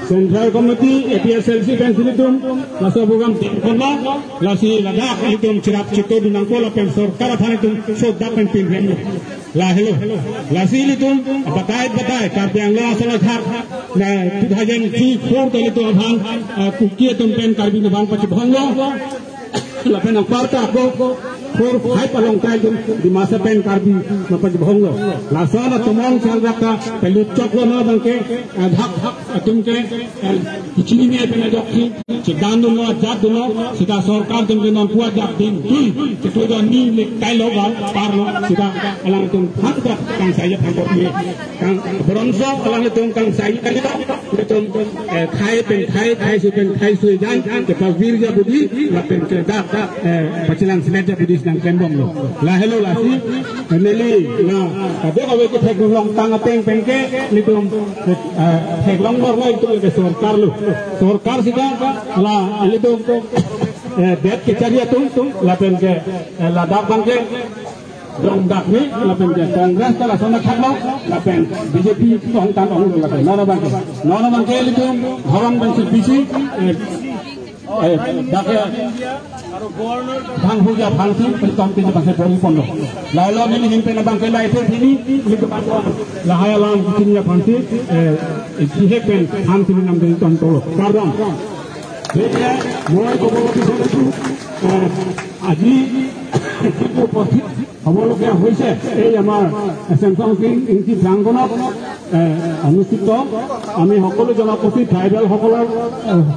Central Committee APSLC pensilitum lasa program kono lasi Ladakh litum chirap chito dinangko la pen sarkar thanitum sodda pen pin remu la hello lasi litum batai batai Karbi Anglong asala khar na 2003 4 telitum abhan kuki tum pen Karbi bang pachi bhanglo la pen parta ko 4 5 along tai tum Dimasa pen Karbi mapachi bhanglo la sala tumong chal rakta pelu choklo na bangke dhak tumke kichini ne pen jokhi siddhanta no jat duno sita sarkar tumke non puwa jat din tu do ni le tai lo ba par lo sita alang tum phak ka kang sai phang ko ni kang bronzo alang tum kang sai ka tum khai pen khai khai su pen khai su jan ke pa vir ja budi la pen ke da pachilang sinet ja budi nang kembom lo la hello la si neli na ka be ke thek long tang peng peng ke ni tum thek long mor lo tum ke sarkar lo sarkar sita la litum det ke charia tum lapen ke Ladakh bangke dong dak ni lapen ke Congress ta lasona thaklo lapen BJP ong tan ong lapen nona bangke nona bangke litum ধরম bangse bisi dak bang huja bangsi peltom ke bangse bori pondo lailo ni himpe na bangke lai the thini litum lahaya lang tinya bangsi sihe pen han tini nam den ton tolo pardon মই ক'ব বিচাৰিছোঁ আজি যিটো উপস্থিত হ'বলগীয়া হৈছে এই আমাৰ চেমচং সিং ইংতি প্ৰাংগণত অনুষ্ঠিত আমি সকলো জনগোষ্ঠী ট্ৰাইবেলসকলৰ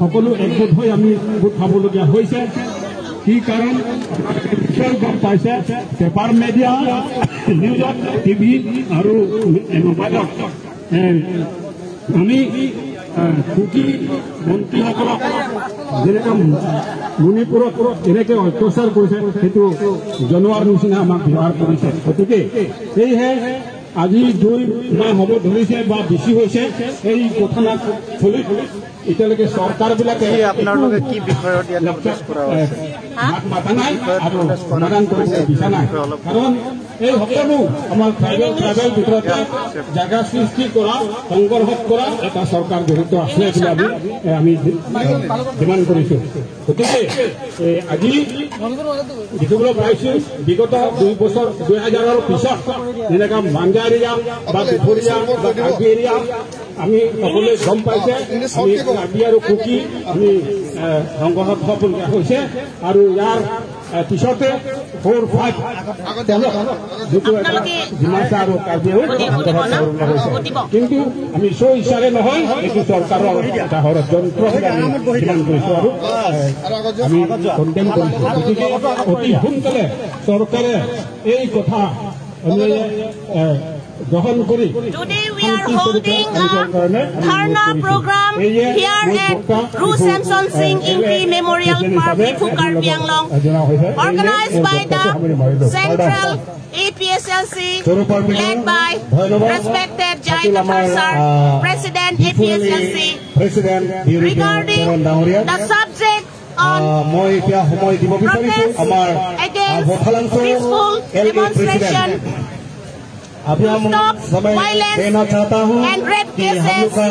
সকলো একগোট হৈ আমি গোট খাবলগীয়া হৈছে। কি কাৰণ নিশ্চয় গম পাইছে পেপাৰ মিডিয়া নিউজত টিভি আৰু মোবাইলত আমি কুকি মন্ত্ৰীসকলক যেনেকৈ মণিপুৰত যেনেকৈ অত্যাচাৰ কৰিছে সেইটো জনোৱাৰ নিচিনা আমাক ব্যৱহাৰ কৰিছে। গতিকে সেয়েহে আজি 2 মাহ হ'ব ধৰিছে বা বেছি হৈছে এই ঘটনাক চলি এতিয়ালৈকে চৰকাৰবিলাকে আপোনালোকে কি বিষয়ত ইয়াত প্ৰটেষ্ট কৰা হৈছে মাত মাতা নাই আৰু সমাধান কৰিব বিচৰা নাই। কাৰণ এই সকলো আমাৰ ট্ৰাইবেল ভিতৰতে জাগা সৃষ্টি কৰা সংঘৰ্ষ কৰা এটা চৰকাৰ জড়িত আছে বুলি আমি ডিমাণ্ড কৰিছোঁ। গতিকে আজি দেখিবলৈ পাইছোঁ বিগত 2 বছৰ 2000ৰ পিছত যেনেকুৱা মাঞ্জা এৰিয়া বা দুপৰীয়া বা কাৰ্বি এৰিয়া আমি সকলোৱে গম পাইছে আমি কাৰ্বি আৰু কুকি আমি সংঘৰ্ষত হ'বলগীয়া হৈছে আৰু ইয়াৰ পিছতে 4 5 যিটো এটা ডিমাচা আৰু কাৰ্বি সংঘৰ্ষত হৈছে। কিন্তু আমি স্ব ইচ্ছাৰে নহয়, এইটো চৰকাৰৰ এটা ষড়যন্ত্ৰ আমি ডিমাণ্ড কৰিছোঁ আৰু আমি কণ্ডেম কৰিছোঁ। গতিকে অতি সোনকালে চৰকাৰে এই কথা গ্ৰহণ কৰি Today we are holding a dharna program here at Ru Samson Singh Ingti Memorial Park, Diphu Karbi Anglong, organized by the Central APSLC, led by respected Jai Kathar Sir, President APSLC, regarding the subject on protest against peaceful demonstration अभी हम stop समय violence देना चाहता हूँ and rape कि हम cases लोग का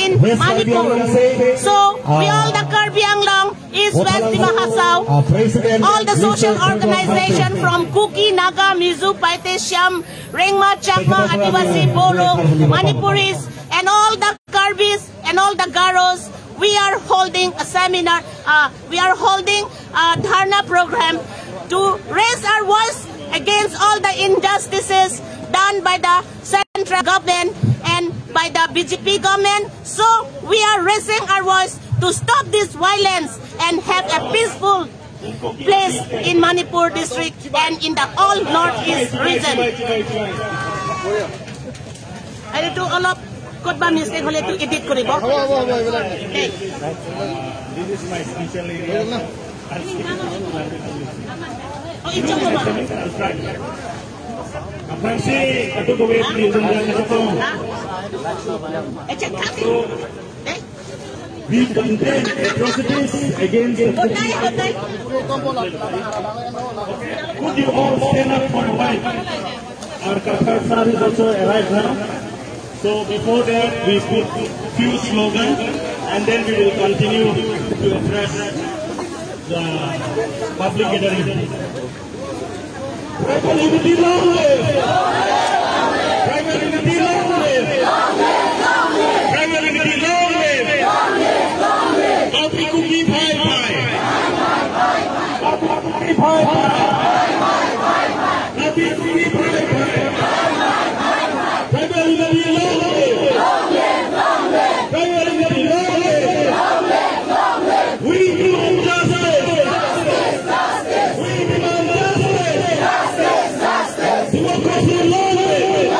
in waste Karbi Manipur. Anglong say So we all the Karbi Anglong, East West Dima Hasao, president all the social organization from Kuki, Naga, Mizo, Paite, Shyam, Rengma, Chakma, Adivasi, Boro, Manipuris, and all the Karbis and all the Garos, we are holding a seminar, we are holding a dharna program to raise our voice against all the injustices done by the central government and by the BJP government. So we are raising our voice to stop this violence and have a peaceful place in Manipur district and in the all Northeast region. এইটো অলপ ক'তবা mistake হ'লে এইটো edit কৰিব। This is my special area. We condemn atrocities against the Could you all stand up for a while? Our Kathar sir is also arrived now. So before that, we put few slogans. and then we will continue to address the public gathering. Tribal unity long live! Tribal unity long live! Tribal unity long live! Karbi Kuki bhai bhai! Karbi Kuki bhai bhai! Karbi Kuki bhai bhai! Tribal unity long live! Tribal unity long live! We demand justice! We demand justice! Democracy long live!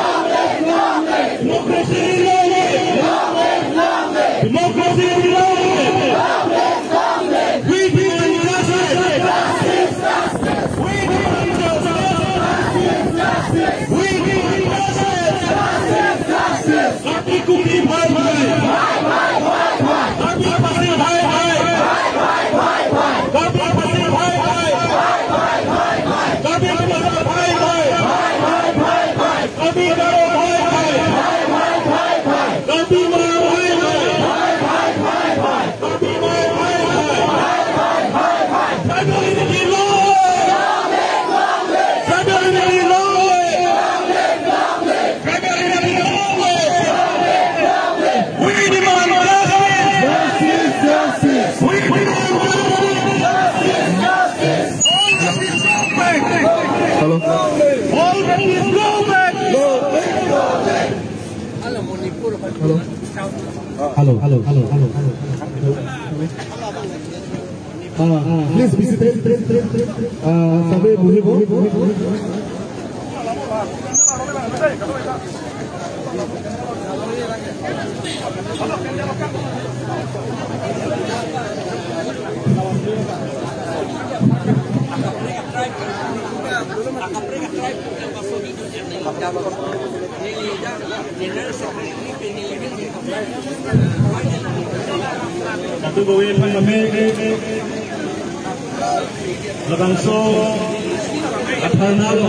Democracy long live! Democracy long live! We demand justice! We demand justice! We demand justice! Karbi Kuki bhai bhai! Karbi Khasi bhai bhai! Karbi Khasi bhai bhai! Karbi Khasi bhai bhai! Karbi Garo bhai bhai! Karbi Ma bhai bhai! Karbi Ma bhai bhai! Tribal unity long live! Tribal unity long live! Tribal unity long live! We demand justice! Justice! We demand justice! All rapists go back! Hello. All rapists go back! Hello. Hello. Hello. Hello. Please be seated. সবে বহিব। Labangso at Harnalo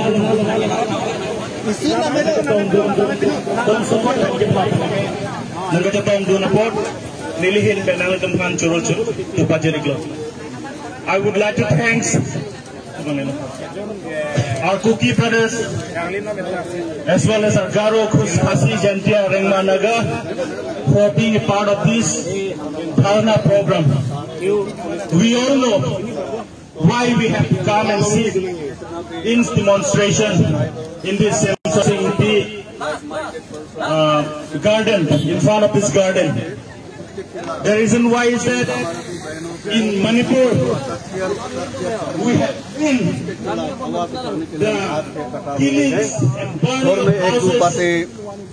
I would like to thank our Kuki brothers as well as our Garo, Khasi, Jaintia, Rengma Naga for being a part of this Dharna program. We all know why we have to come and see in demonstration in this garden, in front of this garden. The reason why is that in Manipur we have seen the killings and burning of houses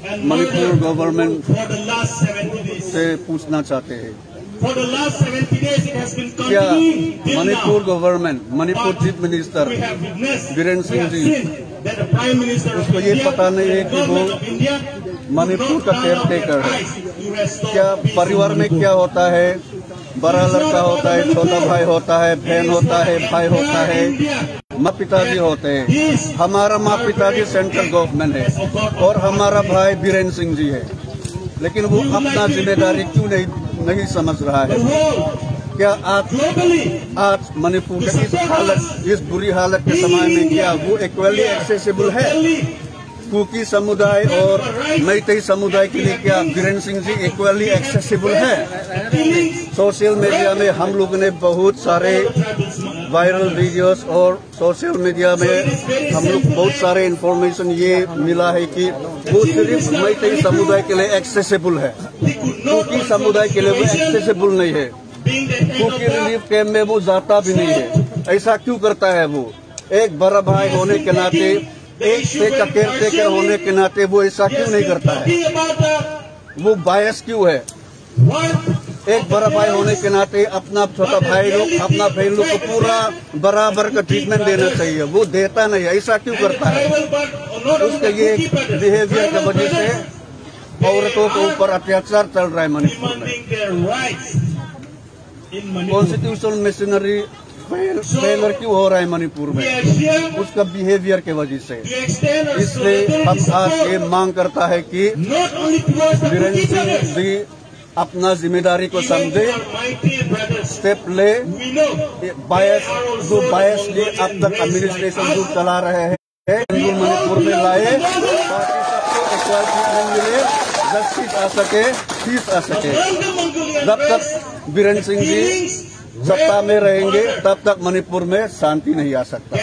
and Manipur government for the last 70 days. से पूछना चाहते हैं For the last 70 days it has been क्या continuing till Manipur now. Government, Manipur But chief minister we have witnessed, Biren we Singh have ji, seen that the Prime Minister of उसको ये India पता नहीं है and कि वो government of India do Manipur not का turn care off their taker है। eyes to restore क्या peace in परिवार में Manipur. क्या होता है? बड़ा लड़का होता है, छोटा भाई होता है, बहन होता है, भाई होता है, माँ पिताजी होते हैं। हमारा माँ पिताजी सेंट्रल गवर्नमेंट है और हमारा भाई बीरेन सिंह जी है, लेकिन वो अपना जिम्मेदारी क्यों नहीं समझ रहा है? The world क्या आज globally आज मणिपुर के इस हालत, इस बुरी हालत के समय में क्या वो इक्वली एक्सेसिबल है? कुकी समुदाय और मैतेई समुदाय के लिए क्या बीरेन सिंह जी इक्वली एक्सेसिबल है? सोशल मीडिया में हम लोगों ने बहुत सारे वायरल वीडियोस और सोशल मीडिया में हम लोग बहुत सारे इंफॉर्मेशन ये मिला है कि वो सिर्फ मैतेई समुदाय के लिए एक्सेसिबल है, कुकी समुदाय के लिए वो एक्सेसिबल नहीं है। कुकी रिलीफ कैंप में वो जाता भी नहीं है। ऐसा क्यों करता है वो? एक बड़ा भाई होने के नाते, एक स्टेट का केयर टेकर होने के नाते वो ऐसा क्यों नहीं करता है? वो बायस क्यों है? एक बड़ा भाई होने के नाते अपना छोटा भाई लोग, अपना बहन लोग को पूरा बराबर का ट्रीटमेंट देना चाहिए, वो देता नहीं है। ऐसा क्यों करता है? उसके ये बिहेवियर की वजह से औरतों के ऊपर अत्याचार चल रहा है मणिपुर में। कॉन्स्टिट्यूशनल मशीनरी फेलर क्यों हो रहा है मणिपुर में? उसका बिहेवियर के वजह से। इसलिए हम आज ये मांग करता है कि बीरेन सिंह जी अपना जिम्मेदारी को समझे, स्टेप ले। बायस जो बायसली अब तक एडमिनिस्ट्रेशन जो चला रहे हैं मणिपुर में लाए, ताकि सबको इक्वल ट्रीटमेंट मिले, जस्टिस आ सके, पीस आ सके। जब तक बीरेन सिंह जी सत्ता में रहेंगे तब तक मणिपुर में शांति नहीं आ सकता।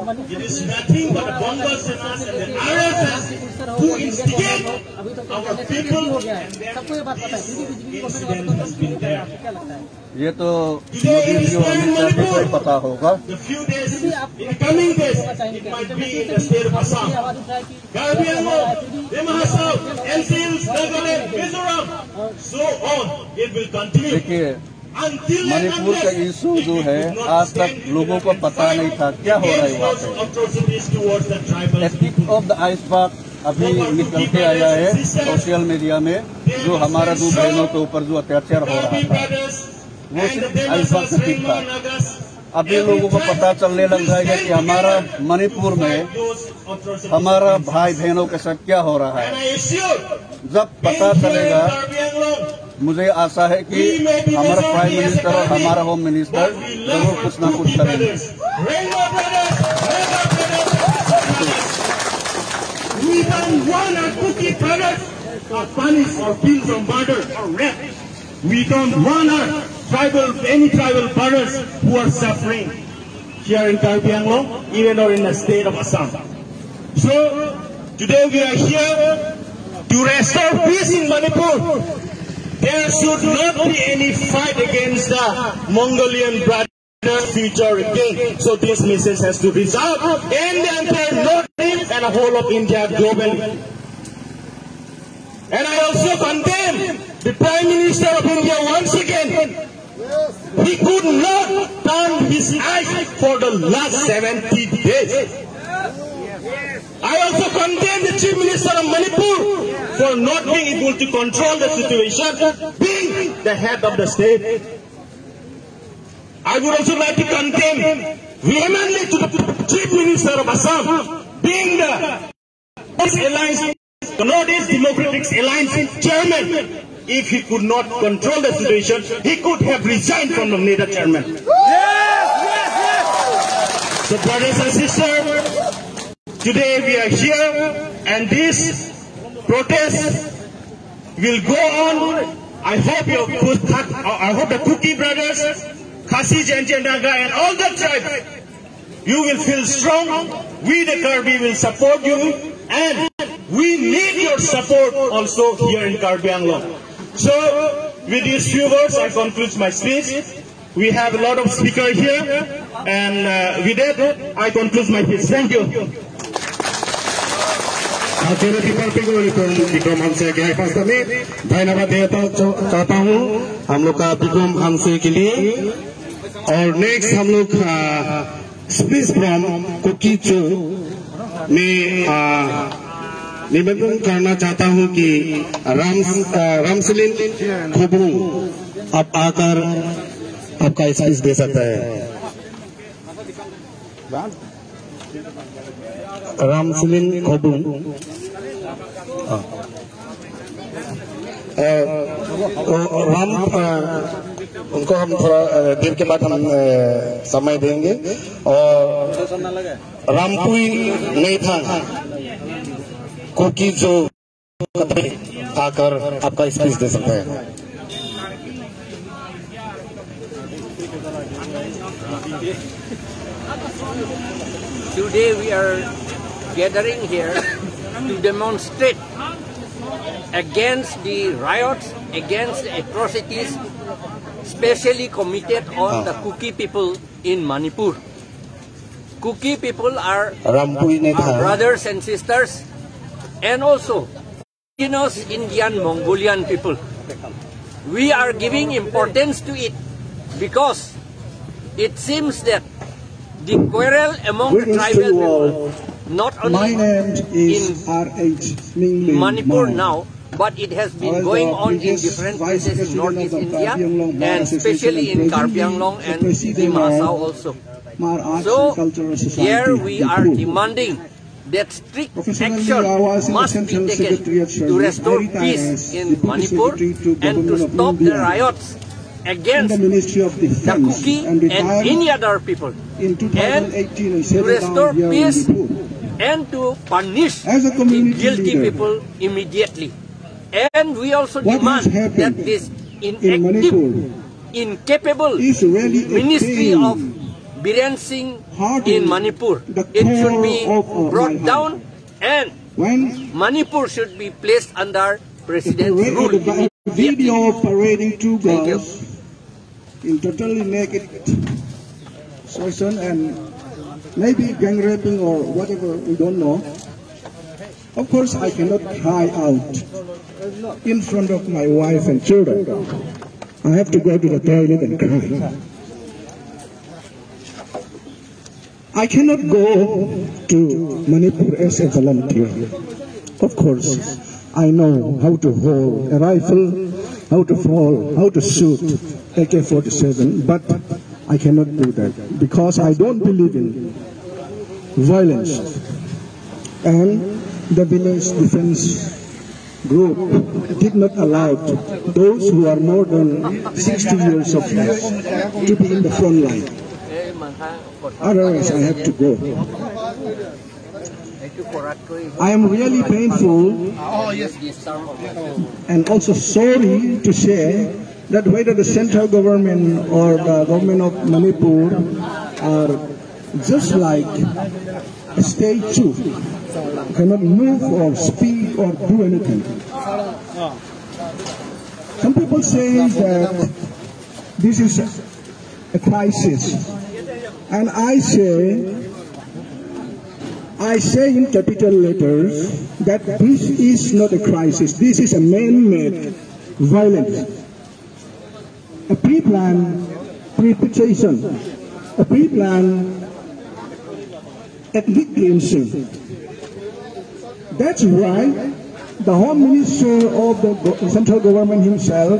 It is nothing but the Mongol Senas and the RSS who instigate our people, and then this incident has been there. ये तो मोदी जी और अमित शाह को ही पता होगा। The few days, in the coming days, it might be in the state of Assam, Karbi Anglong, Dima Hasao, NCLs, Nagaland, Mizoram, so on. It will continue. देखिए, मणिपुर का issue जो है आज तक लोगों को पता नहीं था क्या हो रहा है वहाँ पे। टिप ऑफ the iceberg अभी निकल के आया है सोशल मीडिया में, जो हमारा दो बहनों के ऊपर जो अत्याचार हो रहा था वो सिर्फ आइसबर्ग का टिप था। अभी लोगों को पता चलने लग जाएगा कि हमारा मणिपुर में हमारा भाई बहनों के साथ क्या हो रहा है। जब पता चलेगा, मुझे आशा है कि हमारा प्राइम मिनिस्टर और हमारा होम मिनिस्टर जरूर कुछ ना कुछ करेंगे। We don't want our Kuki brothers are punished or killed or murdered or raped. We don't want our tribal, any tribal brothers who are suffering here in Karbi Anglong, even or in the state of Assam. So today we are here to restore peace in Manipur. There should not be any fight against the Mongolian brothers future again. So this message has to reach out in the entire Northeast and the whole of India globally. And I also condemn the Prime Minister of India once again. He could not turn his eyes for the last 70 days. I also condemn the Chief Minister of Manipur for not being able to control the situation, being the head of the state. I would also like to condemn vehemently to the Chief Minister of Assam, being the Alliance, the Northeast Democratic Alliance chairman. If he could not control the situation, he could have resigned from the NEDA chairman. Yes, yes, yes. So brothers and sisters, today we are here and this protest will go on. I hope the Kuki brothers, Khasi, Jaintia, Naga and all the tribes, you will feel strong. We the Karbi will support you, and we need your support also here in Karbi Anglong. So with these few words, I conclude my speech. We have a lot of speakers here, and with that, I conclude my speech. Thank you. Vikram हमसे में धन्यवाद देता चाहता हूँ हम लोग का विक्रम हमसे के लिए। और नेक्स्ट हम लोग स्पीच फ्रॉम कुकी चो में निवेदन करना चाहता हूँ कि रामसलिन खुबरू आप आकर आपका स्पीच दे सकता है। रामसलिन खुबरू राम उनको हम थोड़ा देर के बाद हम समय देंगे। और रामपुई नेथा कुकी जो आकर आपका स्पीच दे सकते हैं। Today we are gathering here to demonstrate against the riots, against the atrocities specially committed on the Kuki people in Manipur. Kuki people are our brothers and sisters, and also indigenous Indian Mongolian people. We are giving importance to it because it seems that the quarrel among the tribal people, not only in Manipur now, but it has been going on in different places in Northeast India, and especially in Karbi Anglong and Dima Hasao also. So here we are demanding that strict Professionally, action I was in the must be Central taken Secretariat to Service. restore I retired peace as in Deputy Manipur Secretary to and to Government of stop the India riots in against the Ministry of the Defense Kuki and and retired any other people, in and 2018 and to settled restore down here in peace Diphu. and to punish As a the community guilty leader, people immediately. And we also what demand has happened that this in inactive, Manipur incapable is really a ministry pain of Biren Singh heart in in Manipur, the it should core be of brought my heart. down and When Manipur should be placed under the President's parade, rule the immediately. video parading two Thank you. girls in totally naked situation and maybe gang raping or whatever, we don't know. Of course, I cannot cry out in front of my wife and children. I have to go to the toilet and cry. I cannot go to Manipur as a volunteer. Of course, I know how to hold a rifle, how to fall, how to shoot AK-47, but I cannot do that because I don't believe in violence. And the village defense group did not allow those who are more than 60 years of age to be in the front line. Otherwise, I have to go. I am really painful and also sorry to say that whether the central government or the government of Manipur are just like a statue, cannot move or speak or do anything. Some people say that this is a crisis, and I say in capital letters that this is not a crisis. This is a man-made violence, a pre-planned perpetration, a pre-planned ethnic cleansing. That's why the Home Minister of the central government himself,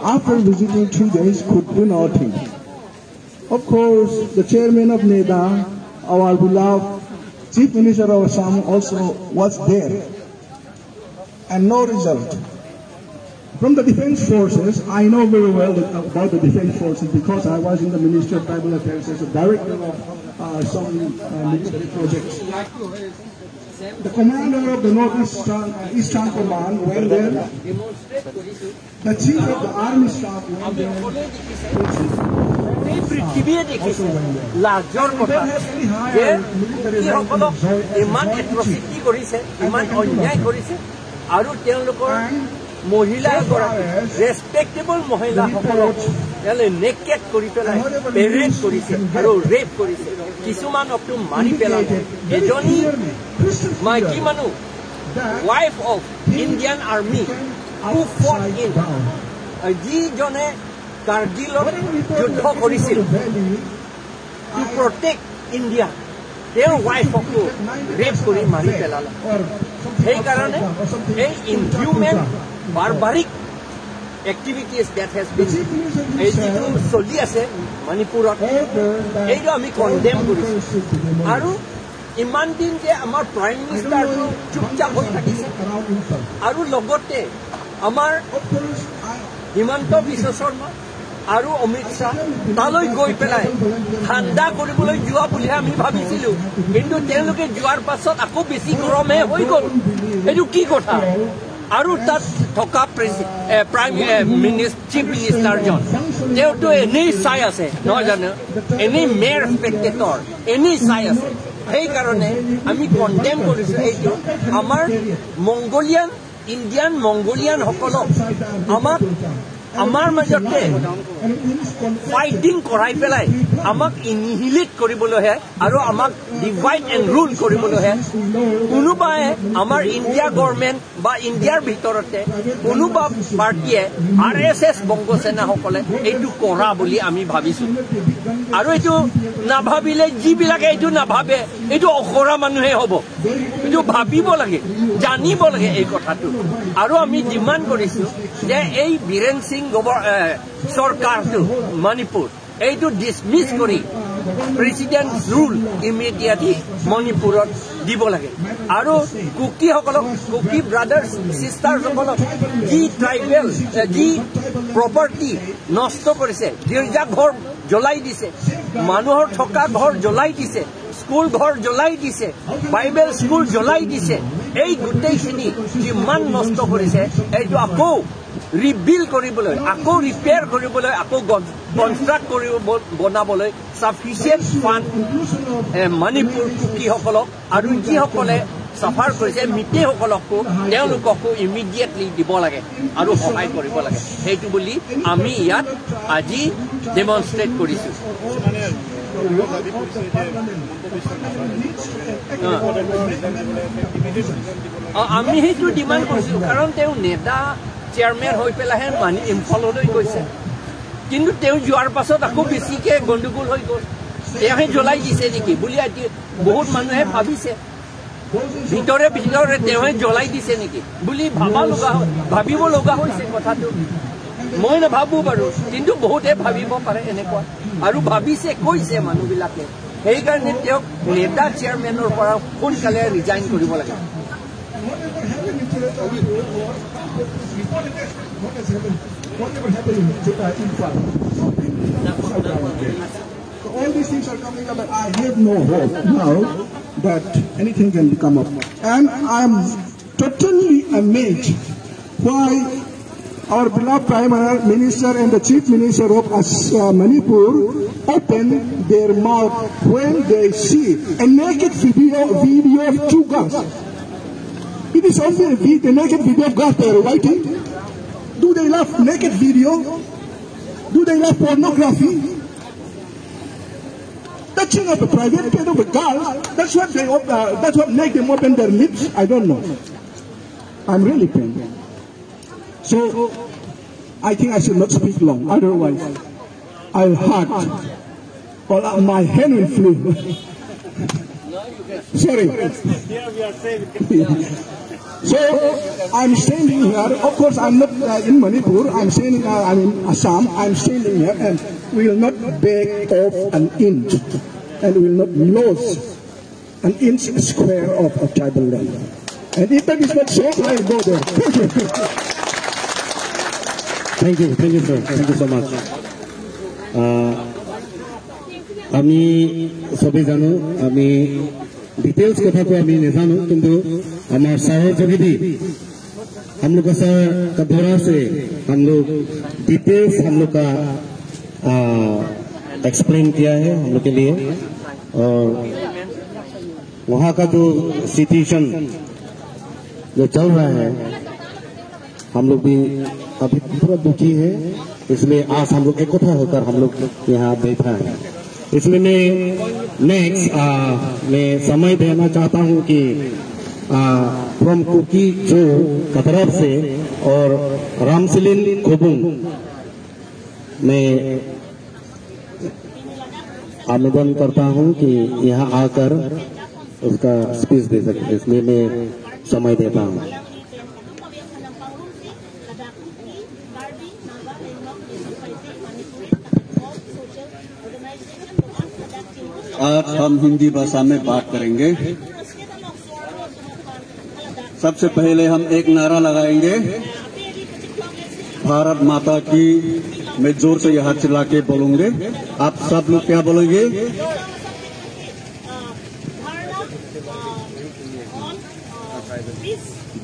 after visiting 3 days, could do nothing. Of course, the chairman of NEDA, our beloved Chief Minister of Assam, also was there, and no result. From the Defense Forces, I know very well about the Defense Forces because I was in the Ministry of Tribal Affairs as a director of some military projects. The commander of the Northeastern Eastern Command went there. The chief of the army staff went there. গোটেই পৃথিৱীয়ে দেখিছে লাজৰ কথা যে কুকিসকলক ইমান এট্ৰচিটি কৰিছে, ইমান অন্যায় কৰিছে আৰু তেওঁলোকৰ মহিলা এগৰাকী ৰেচপেক্টেবল মহিলাসকলক তেওঁলোকে নেকেট কৰি পেলাই পেৰেড কৰিছে আৰু ৰেপ কৰিছে, কিছুমানকতো মাৰি পেলালে। এজনী মাইকী মানুহ, wife of Indian army who fought in, যিজনে কাৰ্গিলত যুদ্ধ কৰিছিল টু প্ৰটেক্ট ইণ্ডিয়া, তেওঁৰ ৱাইফকো ৰেপ কৰি মাৰি পেলালে। সেইকাৰণে এই inhuman barbaric activities that has been, এই যিটো চলি আছে মণিপুৰত, এইটো আমি কণ্ডেম কৰিছোঁ। আৰু ইমান দিন যে আমাৰ প্ৰাইম মিনিষ্টাৰটো চুপচাপ হৈ থাকিছে আৰু লগতে আমাৰ হিমন্ত বিশ্ব শৰ্মা আৰু অমিত শ্বাহ তালৈ গৈ পেলাই ঠাণ্ডা কৰিবলৈ যোৱা বুলিহে আমি ভাবিছিলোঁ, কিন্তু তেওঁলোকে যোৱাৰ পাছত আকৌ বেছি গৰমহে হৈ গ'ল। এইটো কি কথা? আৰু তাত থকা প্ৰাইম চিফ মিনিষ্টাৰজন তেওঁতো এনেই চাই আছে, নহয় জানো? এনেই মেৰ স্পেক্টেটৰ, এনেই চাই আছে। সেইকাৰণে আমি কণ্ডেম কৰিছোঁ এইটো। আমাৰ মংগোলিয়ান, ইণ্ডিয়ান মংগোলিয়ানসকলক আমাক আমাৰ মাজতে ফাইটিং কৰাই পেলাই আমাক ইনিহিলেট কৰিবলৈহে আৰু আমাক ডিভাইড এণ্ড ৰুল কৰিবলৈহে কোনোবাই আমাৰ ইণ্ডিয়া গভৰ্ণমেণ্ট বা ইণ্ডিয়াৰ ভিতৰতে কোনোবা পাৰ্টীয়ে আৰ এছ এছ বংগসেনাসকলে এইটো কৰা বুলি আমি ভাবিছোঁ। আৰু এইটো নাভাবিলে, যিবিলাকে এইটো নাভাবে এইটো অকৰা মানুহে হ'ব। এইটো ভাবিব লাগে, জানিব লাগে এই কথাটো। আৰু আমি ডিমাণ্ড কৰিছোঁ যে এই বীৰেন সিং চৰকাৰটো মণিপুৰ এইটো ডিছমিছ কৰি প্ৰেচিডেণ্ট ৰুল ইমিডিয়েটলি মণিপুৰত দিব লাগে। আৰু কুকিসকলক, কুকি ব্ৰাদাৰ্ছ চিষ্টাৰ্ছসকলক যি ট্ৰাইবেল যি প্ৰপাৰ্টি নষ্ট কৰিছে, গীৰ্জা ঘৰ জ্বলাই দিছে, মানুহৰ থকা ঘৰ জ্বলাই দিছে, স্কুল ঘৰ জ্বলাই দিছে, বাইবেল স্কুল জ্বলাই দিছে, এই গোটেইখিনি যিমান নষ্ট কৰিছে এইটো আকৌ ৰিবিল্ড কৰিবলৈ, আকৌ ৰিপেয়াৰ কৰিবলৈ, আকৌ কনষ্ট্ৰাক্ট কৰিব বনাবলৈ চাফিচিয়েণ্ট ফাণ্ড মণিপুৰ কুকিসকলক আৰু যিসকলে চাফাৰ কৰিছে মিতেসকলকো তেওঁলোককো ইমিডিয়েটলি দিব লাগে আৰু সহায় কৰিব লাগে। সেইটো বুলি আমি ইয়াত আজি ডেমনষ্ট্ৰেট কৰিছোঁ। আমি সেইটো ডিমাণ্ড কৰিছোঁ, কাৰণ তেওঁ নেতা চেয়াৰমেন হৈ পেলাইহে মানি ইম্ফললৈ গৈছে, কিন্তু তেওঁ যোৱাৰ পাছত আকৌ বেছিকৈ গণ্ডগোল হৈ গ'ল। তেওঁহে জ্বলাই দিছে নেকি বুলি আজি বহুত মানুহে ভাবিছে, ভিতৰে ভিতৰে তেওঁহে জ্বলাই দিছে নেকি বুলি ভাবিব লগা হৈছে কথাটো। মই নাভাবোঁ বাৰু, কিন্তু বহুতে ভাবিব পাৰে এনেকুৱা, আৰু ভাবিছে, কৈছে মানুহবিলাকে। সেইকাৰণে তেওঁক নেতা চেয়াৰমেনৰ পৰা সোনকালে ৰিজাইন কৰিব লাগে। All these things are coming up, and I have no hope now that anything can come up. And I am totally amazed why our beloved Prime Minister and the Chief Minister of Manipur open their mouth when they see a naked video of two guns. It is only the naked video of guns they are writing. Do they love naked video? Do they love pornography? Touching of a private part of a girl, that's what they that's what make them open their lips. I don't know. I'm really pained. So I think I should not speak long, otherwise I'll hurt or my hand will flew. Sorry. So I'm standing here. Of course, I'm not in Manipur. I'm standing. I'm in Assam. I'm standing here, and we will not back off an inch, and we will not lose an inch square of a tribal land. And if that is not so, I will go there. Thank you. Thank you, thank you, sir. Thank you so much. আমি সবে জানো, আমি details কথাটো আমি নাজানো, কিন্তু আমাৰ ছাৰৰ যোগেদি हम लोग का सर का दौरा से हम लोग डिटेल्स हम लोग का एक्सप्लेन किया है हम लोग के लिए, और वहाँ का जो सिचुएशन जो चल रहा है हम लोग भी अभी पूरा दुखी है, इसलिए आज हम लोग एकत्र होकर हम लोग यहाँ बैठा है। इसमें मैं नेक्स्ट मैं समय देना चाहता हूँ कि फ्रॉम कुकी जो का तरफ से और रामसिलिन खोबुंग मैं आवेदन करता हूँ कि यहाँ आकर उसका स्पीच दे सके, इसलिए मैं समय देता हूँ। आज हम हिंदी भाषा में बात करेंगे। सबसे पहले हम एक नारा लगाएंगे, भारत माता की। मैं जोर से यहाँ चिल्ला के बोलूंगे, आप सब लोग क्या बोलेंगे?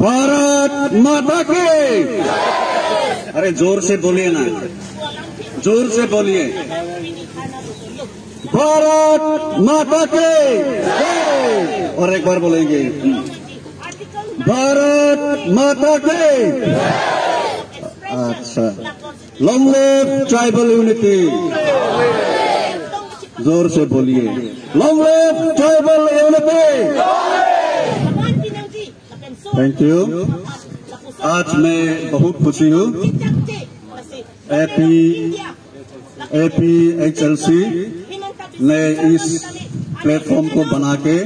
भारत माता की। अरे जोर से बोलिए ना, जोर से बोलिए, भारत माता के। और एक बार बोलेंगे, भारत माता के। अच्छा, लॉन्ग लिव ट्राइबल यूनिटी। जोर से बोलिए, long live tribal unity. Thank you. आज मैं बहुत खुशी हूँ, APHLC ने इस प्लेटफॉर्म को बना के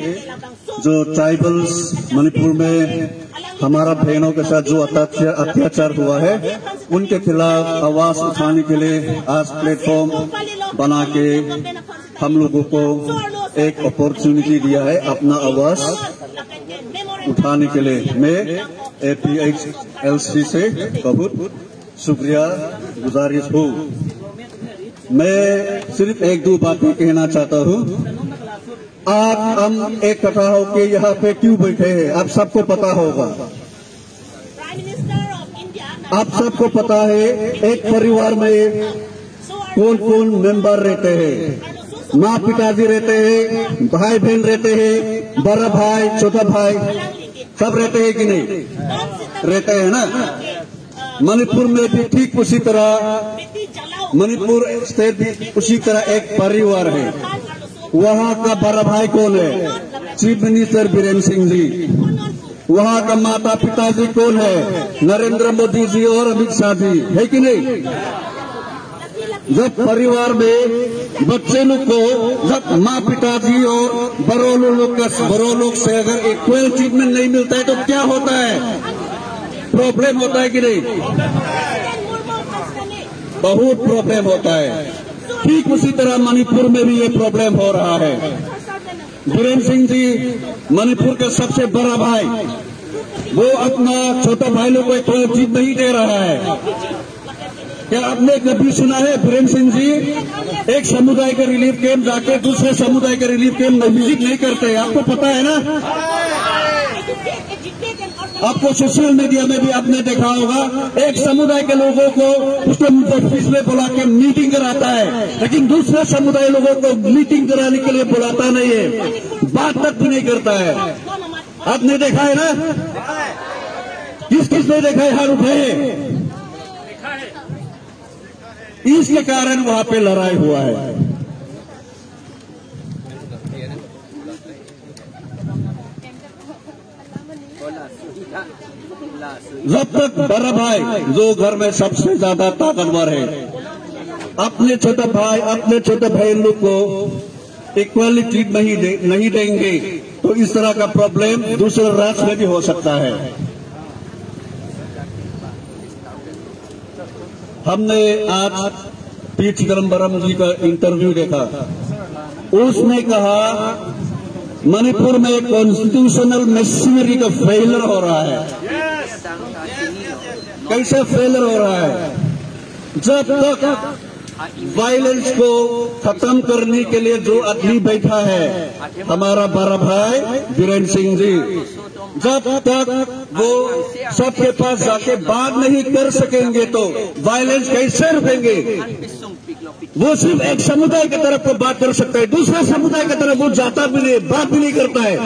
जो ट्राइबल्स मणिपुर में हमारा बहनों के साथ जो अत्याचार हुआ है उनके खिलाफ आवाज उठाने के लिए आज प्लेटफॉर्म बना के हम लोगों को एक अपॉर्चुनिटी दिया है अपना आवाज उठाने के लिए मैं APHLC से बहुत शुक्रिया गुजारिश हूँ। मैं सिर्फ एक दो बातें कहना चाहता हूँ। आज हम इकट्ठा होकर यहाँ पे क्यों बैठे हैं, आप सबको पता होगा। आप सबको पता है एक परिवार में कौन कौन मेंबर रहते हैं। माँ पिताजी रहते हैं, भाई बहन रहते हैं, बड़ा भाई छोटा भाई सब रहते हैं कि नहीं रहते हैं ना। मणिपुर में भी ठीक उसी तरह, मणिपुर स्टेट भी उसी तरह एक परिवार है। वहाँ का बड़ा भाई कौन है? Chief minister Biren Singh ji. वहाँ का माता पिताजी कौन है? नरेंद्र मोदी जी और अमित शाह जी, है कि नहीं। जब परिवार में बच्चे लोग को जब माँ पिताजी और बड़ों लोग से अगर इक्वल ट्रीटमेंट नहीं मिलता है तो क्या होता है? प्रॉब्लम होता है कि नहीं? बहुत प्रॉब्लम होता है। ठीक उसी तरह मणिपुर में भी ये प्रॉब्लम हो रहा है। बीरेन सिंह जी मणिपुर का सबसे बड़ा भाई, वो अपना छोटा भाई लोग को इक्वल ट्रीट नहीं दे रहा है। क्या आपने कभी सुना है बीरेन सिंह जी एक समुदाय के रिलीफ कैंप जाके दूसरे समुदाय के रिलीफ कैंप विजिट नहीं करते? आपको पता है ना। आपको सोशल मीडिया में भी आपने देखा होगा, एक समुदाय के लोगों को उसके ऑफिस में बुला के मीटिंग कराता है, लेकिन दूसरे समुदाय लोगों को मीटिंग कराने के लिए बुलाता नहीं है, बात तक भी नहीं करता है। आपने देखा है ना? किस किसने देखा है? हाथ उठाए। इसके कारण वहां पे लड़ाई हुआ है। जब तक बड़ा भाई जो घर में सबसे ज्यादा ताकतवर है अपने छोटे भाई अपने छोटे भाई लोग को इक्वली ट्रीट नहीं देंगे तो इस तरह का प्रॉब्लम दूसरे राज्य में भी हो सकता है। हमने आज पी चिदम्बरम जी का इंटरव्यू देखा। उसने कहा मणिपुर में कॉन्स्टिट्यूशनल मशीनरी का फेलियर हो रहा है। कैसे फेलियर हो रहा है? जब तक वायलेंस को खत्म करने के लिए जो आदमी बैठा है हमारा बड़ा भाई बीरेन सिंह जी, जब तक वो सबके पास जाके बात नहीं कर सकेंगे तो वायलेंस कैसे रुकेंगे? वो सिर्फ एक समुदाय की तरफ को बात कर सकता है, दूसरे समुदाय की तरफ वो जाता भी नहीं, बात भी नहीं करता है।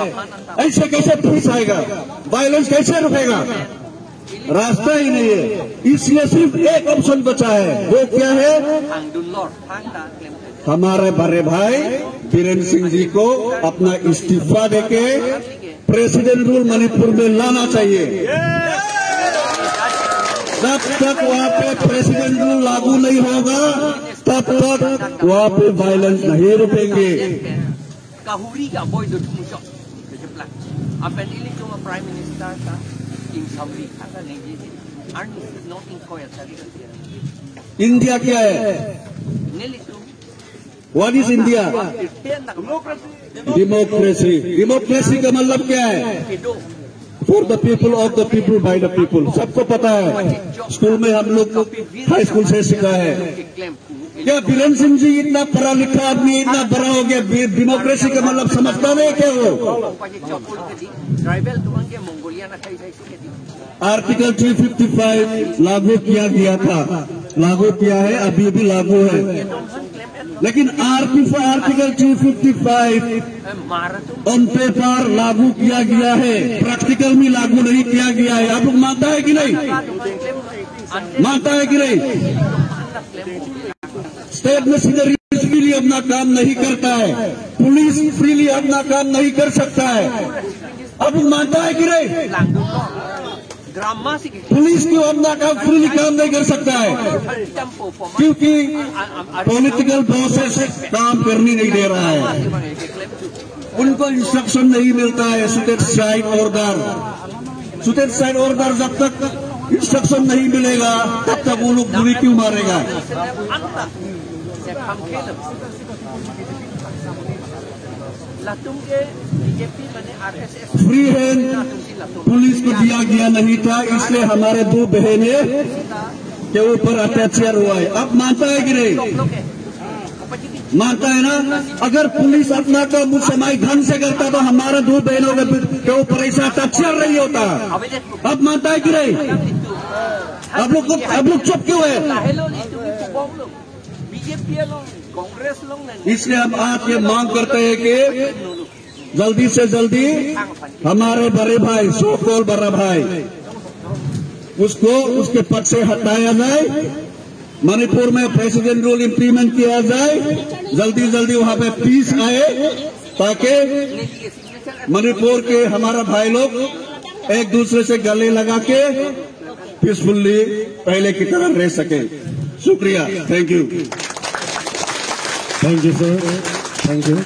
ऐसे कैसे पीस आएगा? वायलेंस कैसे रुकेगा? रास्ता ही नहीं है। इसलिए सिर्फ एक ऑप्शन बचा है, वो क्या है? हमारे बड़े भाई बीरेन सिंह जी को अपना इस्तीफा देके प्रेसिडेंट रूल मणिपुर में लाना चाहिए। जब तक वहां पे प्रेसिडेंट रूल लागू नहीं होगा तब तक वहां पे वायलेंस नहीं रुकेंगे। इंडिया क्या है? What is India? Democracy. Democracy का मतलब क्या है? For the people, of the people, by the people. सबको पता है, स्कूल में हम लोग हाई स्कूल से सीखा है। क्या बीरेन सिंह जी इतना पढ़ा लिखा आदमी, इतना बड़ा हो गया, डेमोक्रेसी का मतलब समझता नहीं क्या वो? आर्टिकल 355 लागू किया गया था, लागू किया है, अभी भी लागू है, लेकिन आर्टिकल 355 ऑन पेपर लागू किया गया है, प्रैक्टिकल में लागू नहीं किया गया है। आप लोग मानता है कि नहीं? मानता है कि नहीं? स्टेट मशीनरी फ्रीली अपना काम नहीं करता है, पुलिस फ्रीली अपना काम नहीं कर सकता है। आप लोग मानता है कि नहीं? पुलिस क्यों अपना काम फ्रीली काम नहीं कर सकता है? क्योंकि पॉलिटिकल प्रोसेस काम करने नहीं दे रहा है, उनको इंस्ट्रक्शन नहीं मिलता है। State side order, state side order जब तक इंस्ट्रक्शन नहीं मिलेगा तब तक वो लोग गोली क्यों मारेगा? फ्री हैंड पुलिस को दिया गया नहीं था, इसलिए हमारे दो बहनें के ऊपर अत्याचार हुआ है। अब मानता है कि नहीं मानता है ना? अगर पुलिस अपना काम उस समय ढंग से करता तो हमारा दो बहनों के ऊपर ऐसा अत्याचार नहीं होता। अब मानता है कि नहीं? आप लोग चुप क्यों है? इसलिए हम आज ये मांग करते हैं कि जल्दी से जल्दी हमारे बड़े भाई, सो कॉल बड़ा भाई, उसको उसके पद से हटाया जाए, मणिपुर में प्रेसिडेंट रूल इम्प्लीमेंट किया जाए, जल्दी जल्दी वहां पे पीस आए, ताकि मणिपुर के हमारा भाई लोग एक दूसरे से गले लगा के पीसफुल्ली पहले की तरह रह सके। शुक्रिया, thank you. Thank you sir, thank you.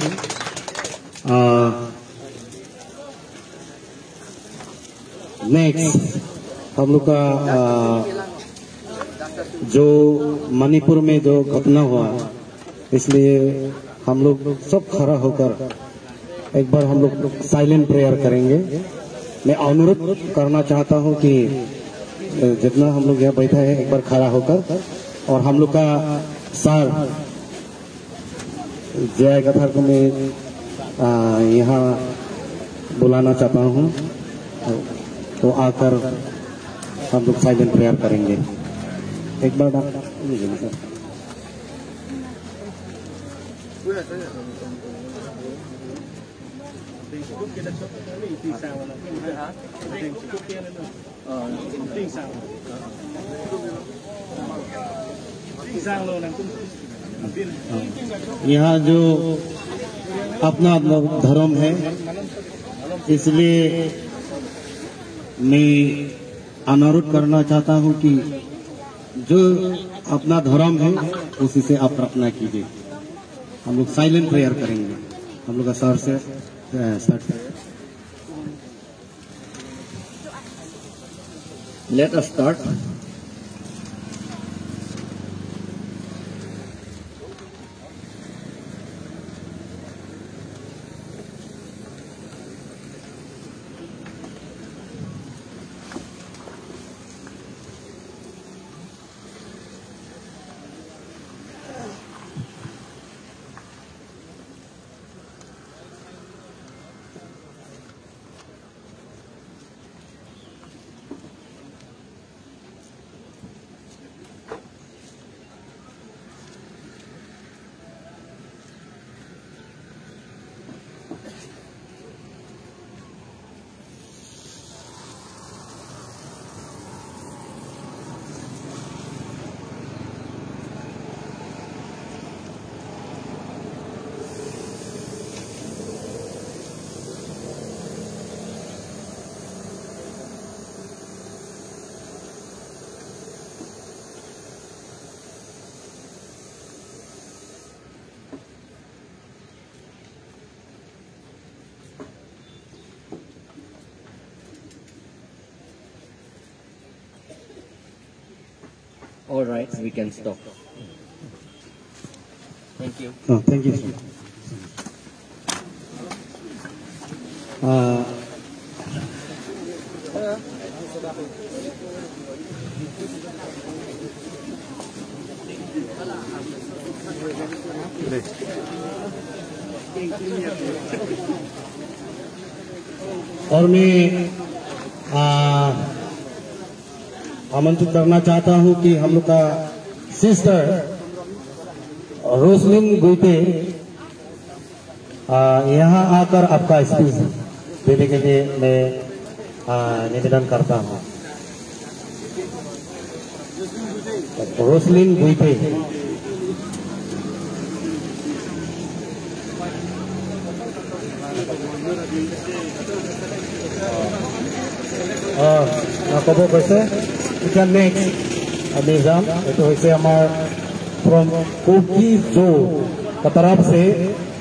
Next हम लोग का जो मणिपुर में जो घटना हुआ, इसलिए हम लोग सब खड़ा होकर एक बार हम लोग साइलेंट प्रेयर करेंगे। मैं अनुरोध करना चाहता हूं कि जितना हम लोग यहाँ बैठा है एक बार खड़ा होकर, और हम लोग का सर जय कथार को मैं यहाँ बुलाना चाहता हूँ, तो आकर हम लोग साइलेंट प्रेयर करेंगे। एक बार सर। यहाँ जो अपना अपना धर्म है, इसलिए मैं अनुरोध करना चाहता हूँ कि जो अपना धर्म है उसी से आप प्रार्थना कीजिए। हम लोग साइलेंट प्रेयर करेंगे। हम लोग का sir say start. Let us start. All right, we can stop. Thank you. Oh, thank you, sir. और मैं आमंत्रित करना चाहता हूं कि हम लोग का सिस्टर रोसलिन गुइते यहाँ आकर आपका स्पीच देने के लिए मैं निवेदन करता हूँ। रोसलिन गुइते। ক'ব কৈছে। এতিয়া নেক্সট আমি যাম, এইটো হৈছে আমাৰ ফ্ৰম কুকি জো तरफ से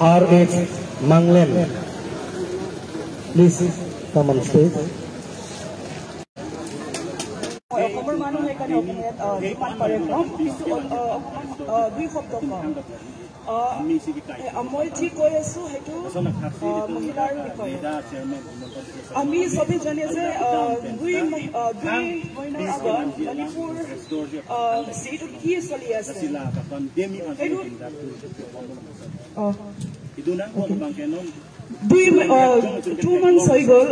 R X Manglen, please come on stage. অসমৰ মানুহ সেইকাৰণে অসমীয়াত যিমান পাৰে কম, কিছু অকণমান দুই শব্দ কওঁ। মই যি কৈ আছো সেইটো মহিলাৰ বিষয়ে। আমি চবেই জানে যে দুই মহিনাৰ আগত মণিপুৰ ষ্টেটত কি চলি আছে। 2 মান্থছ হৈ গ'ল,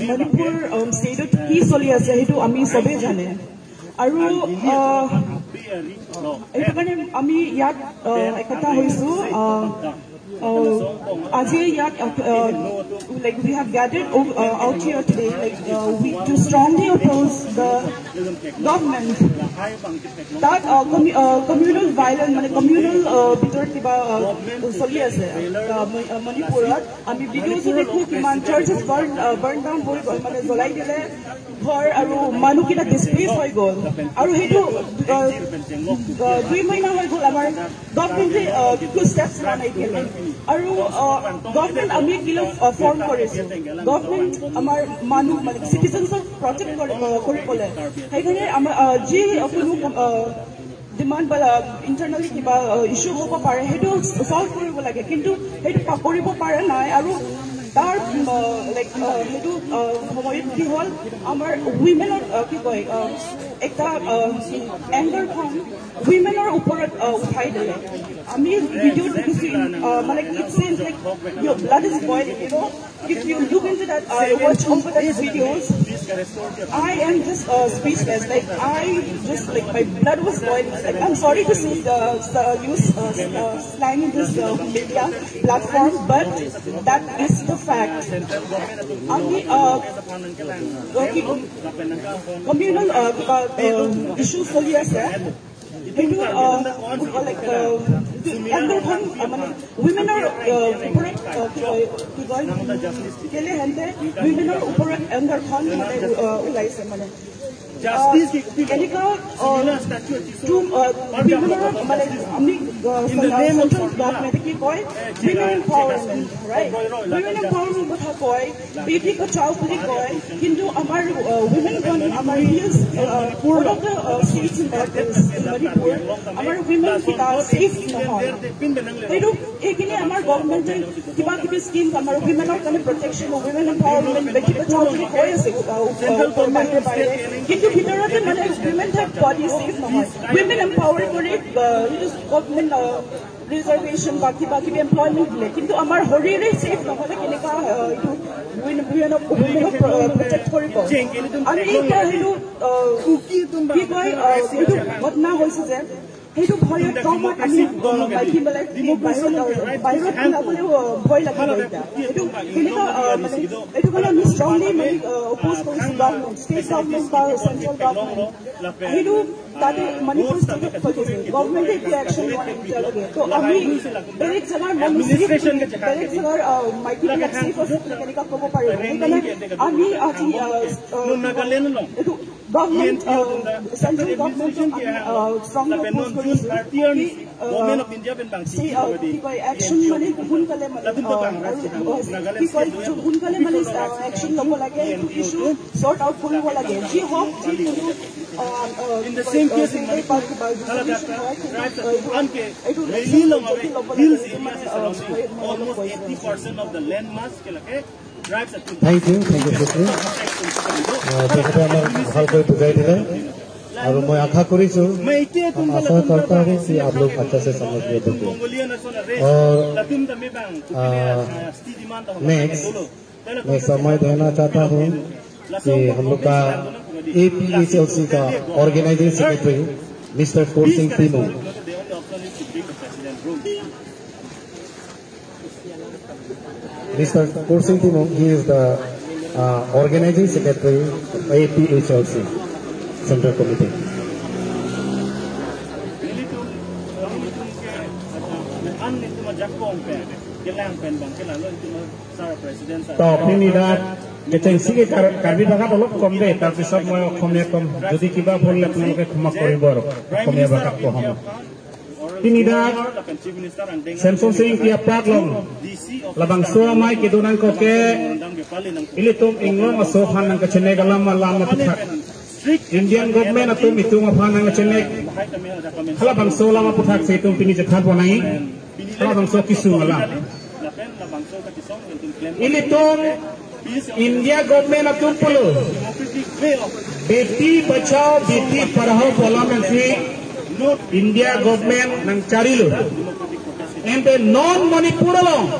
মণিপুৰ ষ্টেটত কি চলি আছে সেইটো আমি চবেই জানে। আৰু সেইটো কাৰণে আমি ইয়াত একতা হৈছো আজি ইয়াত। Like, we have gathered out here today, like, we to strongly oppose the government. তাত কমিউনেল ভাইলেন্স, মানে কমিউনেল ভিতৰত কিবা চলি আছে মণিপুৰত। আমি ভিডিঅ'টো দেখোঁ, কিমান চাৰ্চেছ বাৰ্ণ ডাউন হৈ গ'ল, মানে জ্বলাই দিলে ঘৰ আৰু মানুহকেইটা ডিছপ্লেচ হৈ গ'ল। আৰু সেইটো 2 মহিনা হৈ গ'ল, আমাৰ গভমেণ্টে একো ষ্টেপছ লোৱা নাই কেলে? আৰু গভমেণ্ট আমি কিয় ফৰ্ম কৰিছোঁ? গভমেণ্ট আমাৰ মানুহ, মানে চিটিজেনছক প্ৰটেক্ট কৰিবলৈ। সেইকাৰণে আমাৰ যি কোনো ডিমাণ্ড বা ইণ্টাৰনেলি কিবা ইছ্যু হ'ব পাৰে, সেইটো চল্ভ কৰিব লাগে। কিন্তু সেইটো কৰিব পৰা নাই। আৰু তাৰ লাইক সেইটো সময়ত কি হ'ল, আমাৰ উইমেনৰ কি কয়, এটা এংগাৰখন উইমেনৰ ওপৰত উঠাই দিলে। আমি ভিডিঅ'ত দেখিছোঁ, মানে it seems like your blood is boiling. If you look into that, watch over that videos, I am just speechless. Like, I just, like, my blood was boiling. Like, I'm sorry to say, use slang in this media platform, but that is the fact. আমি communal কিবা issue চলি আছে, সেইটো like এংগাৰখন মানে উইমেনৰ ওপৰত কি কয়, কেলে সেহেঁতে উইমেনৰ ওপৰত এংগাৰখন মানে ওলাইছে? মানে এনেকুৱা মানে আমি চেণ্ট্ৰেল গভমেণ্টে কি কয়, women empowerment, right? Women empowerment কথা কয়, বেটি বচাও বুলি কয়, কিন্তু আমাৰ উইমেনখন, আমাৰ hills, one of the states in Manipur, আমাৰ উইমেন কেইটা ছেফ নহয়। সেইটো এইখিনি আমাৰ গভমেণ্টে কিবা কিবি স্কিম, আমাৰ উইমেনৰ কাৰণে protection, women empowerment, Beti Bachao বুলি কৈ আছে বাহিৰে বাহিৰে, কিন্তু ভিতৰতে মানে উইমেন বডি ছেফ নহয়। উইমেন এম্পাৱাৰ কৰি গভমেণ্ট ৰিজাৰ্ভেশ্যন বা কিবা কিবি এমপ্লয়মেণ্ট দিলে, কিন্তু আমাৰ শৰীৰে ছেফ নহ'লে কেনেকুৱা এইটো উইমেনক প্ৰটেক্ট কৰিব? আমি এতিয়া সেইটো কি কয়, এইটো ঘটনা হৈছে যে সেইটো ভয়ত ট্ৰমাত আমি মাইকীবিলাক বাহিৰত ওলাবলৈও ভয় লাগিব এতিয়া। এইটো কেনেকুৱা মানে, এইটো কাৰণে আমি ষ্ট্ৰংলি মানে অপ'জ কৰিছোঁ গভমেণ্ট, ষ্টেট গভমেণ্ট বা চেণ্ট্ৰেল গভমেণ্ট। সেইটো তাতে মণিপুৰ ষ্টেটত ঘটিছে, গভমেণ্টে একো একশ্যন লোৱা নাই এতিয়ালৈকে। তো আমি বেলেগ জেগাৰ মানুহ, বেলেগ জেগাৰ মাইকীবিলাক ছেফ আছে বুলি কেনেকুৱা ক'ব পাৰিব? সেইকাৰণে আমি আজি এইটো গভমেণ্ট, চেণ্ট্ৰেল গভমেণ্টক আমি ষ্ট্ৰংলি অপ'জ কৰিছোঁ কি কয়, একশ্যন মানে সোনকালে, মানে কি কয়, সোনকালে মানে একশ্যন ল'ব লাগে, এইটো ইছ্যু চৰ্ট আউট কৰিব লাগে। যি হওক, যি কোনো In the same case in Manipur, এইটো hills areas surrounding almost 80% of the land mass tribes. Thank you, thank you. তেখেতে আমাক ভালকৈ বুজাই দিলে আৰু মই আশা কৰিছোঁ, हम आशा करता है कि आप लोग अच्छा से समझ गए होंगे। और नेक्स्ट मैं समय देना चाहता हूँ कि हम लोग का एपीएचएलसी का organizing secretary mister Kursing Timong, Mr. Kursing Timong, he is the organizing secretary of APHLC Central Committee. তো পিনিদাত চেংচিকে কাৰ্বি ভাষাত অলপ কম দেই, তাৰপিছত মই অসমীয়া কম। যদি কিবা ভুল আপোনালোকে ক্ষমা কৰিব। আৰু অসমীয়া ভাষাত পঢ়াম। Tinidak Samson Singh kia patlong labang suamai kidunang ko ke ilitum inglong asohan ng kachenega lama lama tuthak. Indian government atum itu ngaphan ang chenek khala bangso lama puthak se tum pini jakhat bonai khala bangso kisu ngala ini tum India government atum pulo Beti Bachao Beti Padhao pola mensi India government nang cari lo ente non Manipur long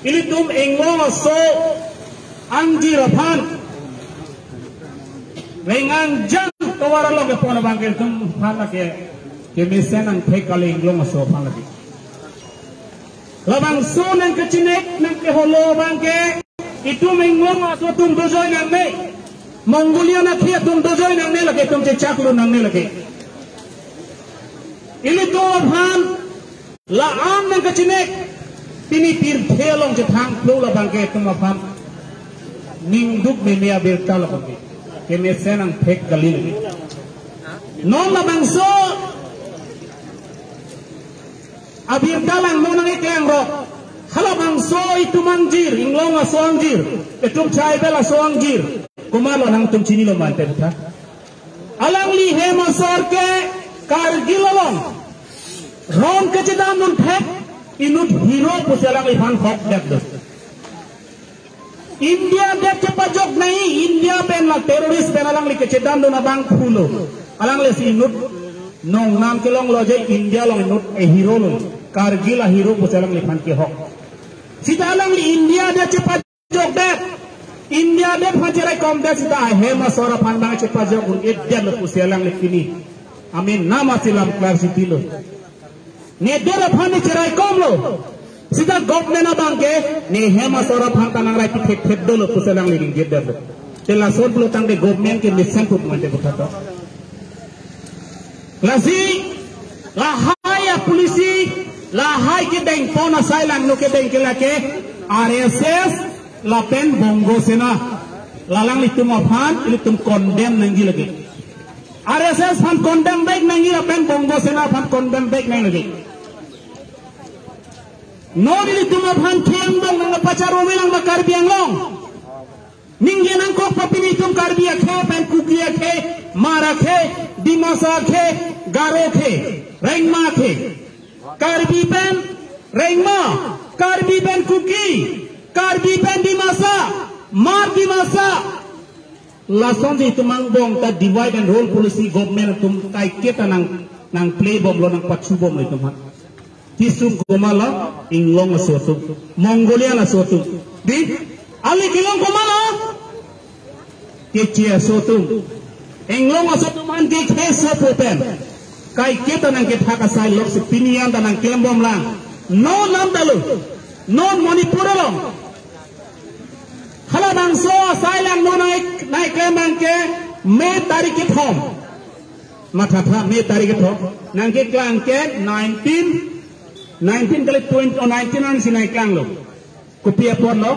ini tum englong so angji rafan rengang jang tawara long ke pona bangkel tum phan lake ke misen ang thek kale englong so phan lake labang so nang ke chinek nang ke holo bangke itu englong so tum dojoi nang ne Mongolia na thia tum dojoi nang ne lake tum che chaklo nang ne lake ini to phan la am nang ke chinek pini pir thelong che thang plo la bangke tum phan ning duk me mea berta la bangke ke me senang thek galil non la bangso abir dalang non nang eklang ro khala bangso itu mangjir inglong aso angjir etum chai bela so angjir kumalo nang tum chini lo mante tha alang li he masor ke kargil long rong ke chidam nun thek inut hero puselang ifan khok dek do India dek chepajok nahi India pen la terrorist pen alang li ke chidam do na bang phulo alang le si inut nong nam ke long lo je India long inut e hero lo Kargil a hero puselang li phan ke hok sita alang li India dek chepajok dek India dek phacherai kom dek sita he ma sora phan bang chepajok un et dek lo puselang li kini ami nam asilam klar sitilo ne dera phani cherai kom lo sita government abangke ne hema sora phan tanang rai thek thek dolo puselang li ring gedder te la sor blo tang de government ke mission ko mante botha to lasi la hai a polisi la hai ke deng pon asailang no ke deng ke la ke RSS la pen bongo sena lalang litum aphan litum condemn nangi lagi RSS phan condemn baik nangi la pen bongo sena phan condemn baik nangi lagi no dili tuma phan thiang dong nang pacar omelang ba karbiang long ningge nang kok papini tum karbia khe pen kukia khe mara khe dimasa khe garo khe rengma khe karbi pen rengma karbi pen kuki karbi pen dimasa mar dimasa lason ji tumang bong ta divide and rule policy government tum kai keta nang nang play bom lo nang pachu bom lo tum tisum komala inglong asotu Mongolia asotu di ali kilong komala kechi asotu inglong asotu man ke kheso popen kai keta nang ke thaka sai lok se pinian da nang klembom lang no nam dalu no Manipur long hala bangso sai lang no nai nai klembang ke me tarik ke thom matha tha me tarik ke thom nang ke klang ke 19 kali 20 or 19 an sinai klang lo kopia pon lo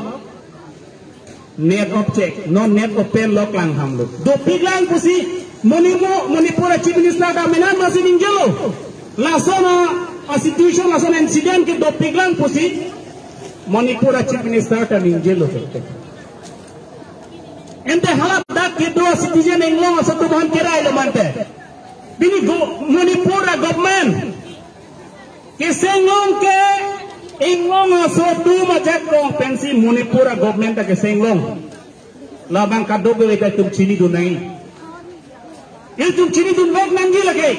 net object no net open lo klang ham lo do piglang pusi Manipur chief minister da menan masi ningjelo lasona a situation lasona incident ke do piglang pusi Manipur chief minister ta ningjelo ente halap dak ke do citizen englong asatu bahan kerai lo mante bini Manipur government ke senglong ke inglong aso tu macam rong pensi Manipur government ke senglong labang kado ke ka tum chini du nai il tum chini dun wek nangi lage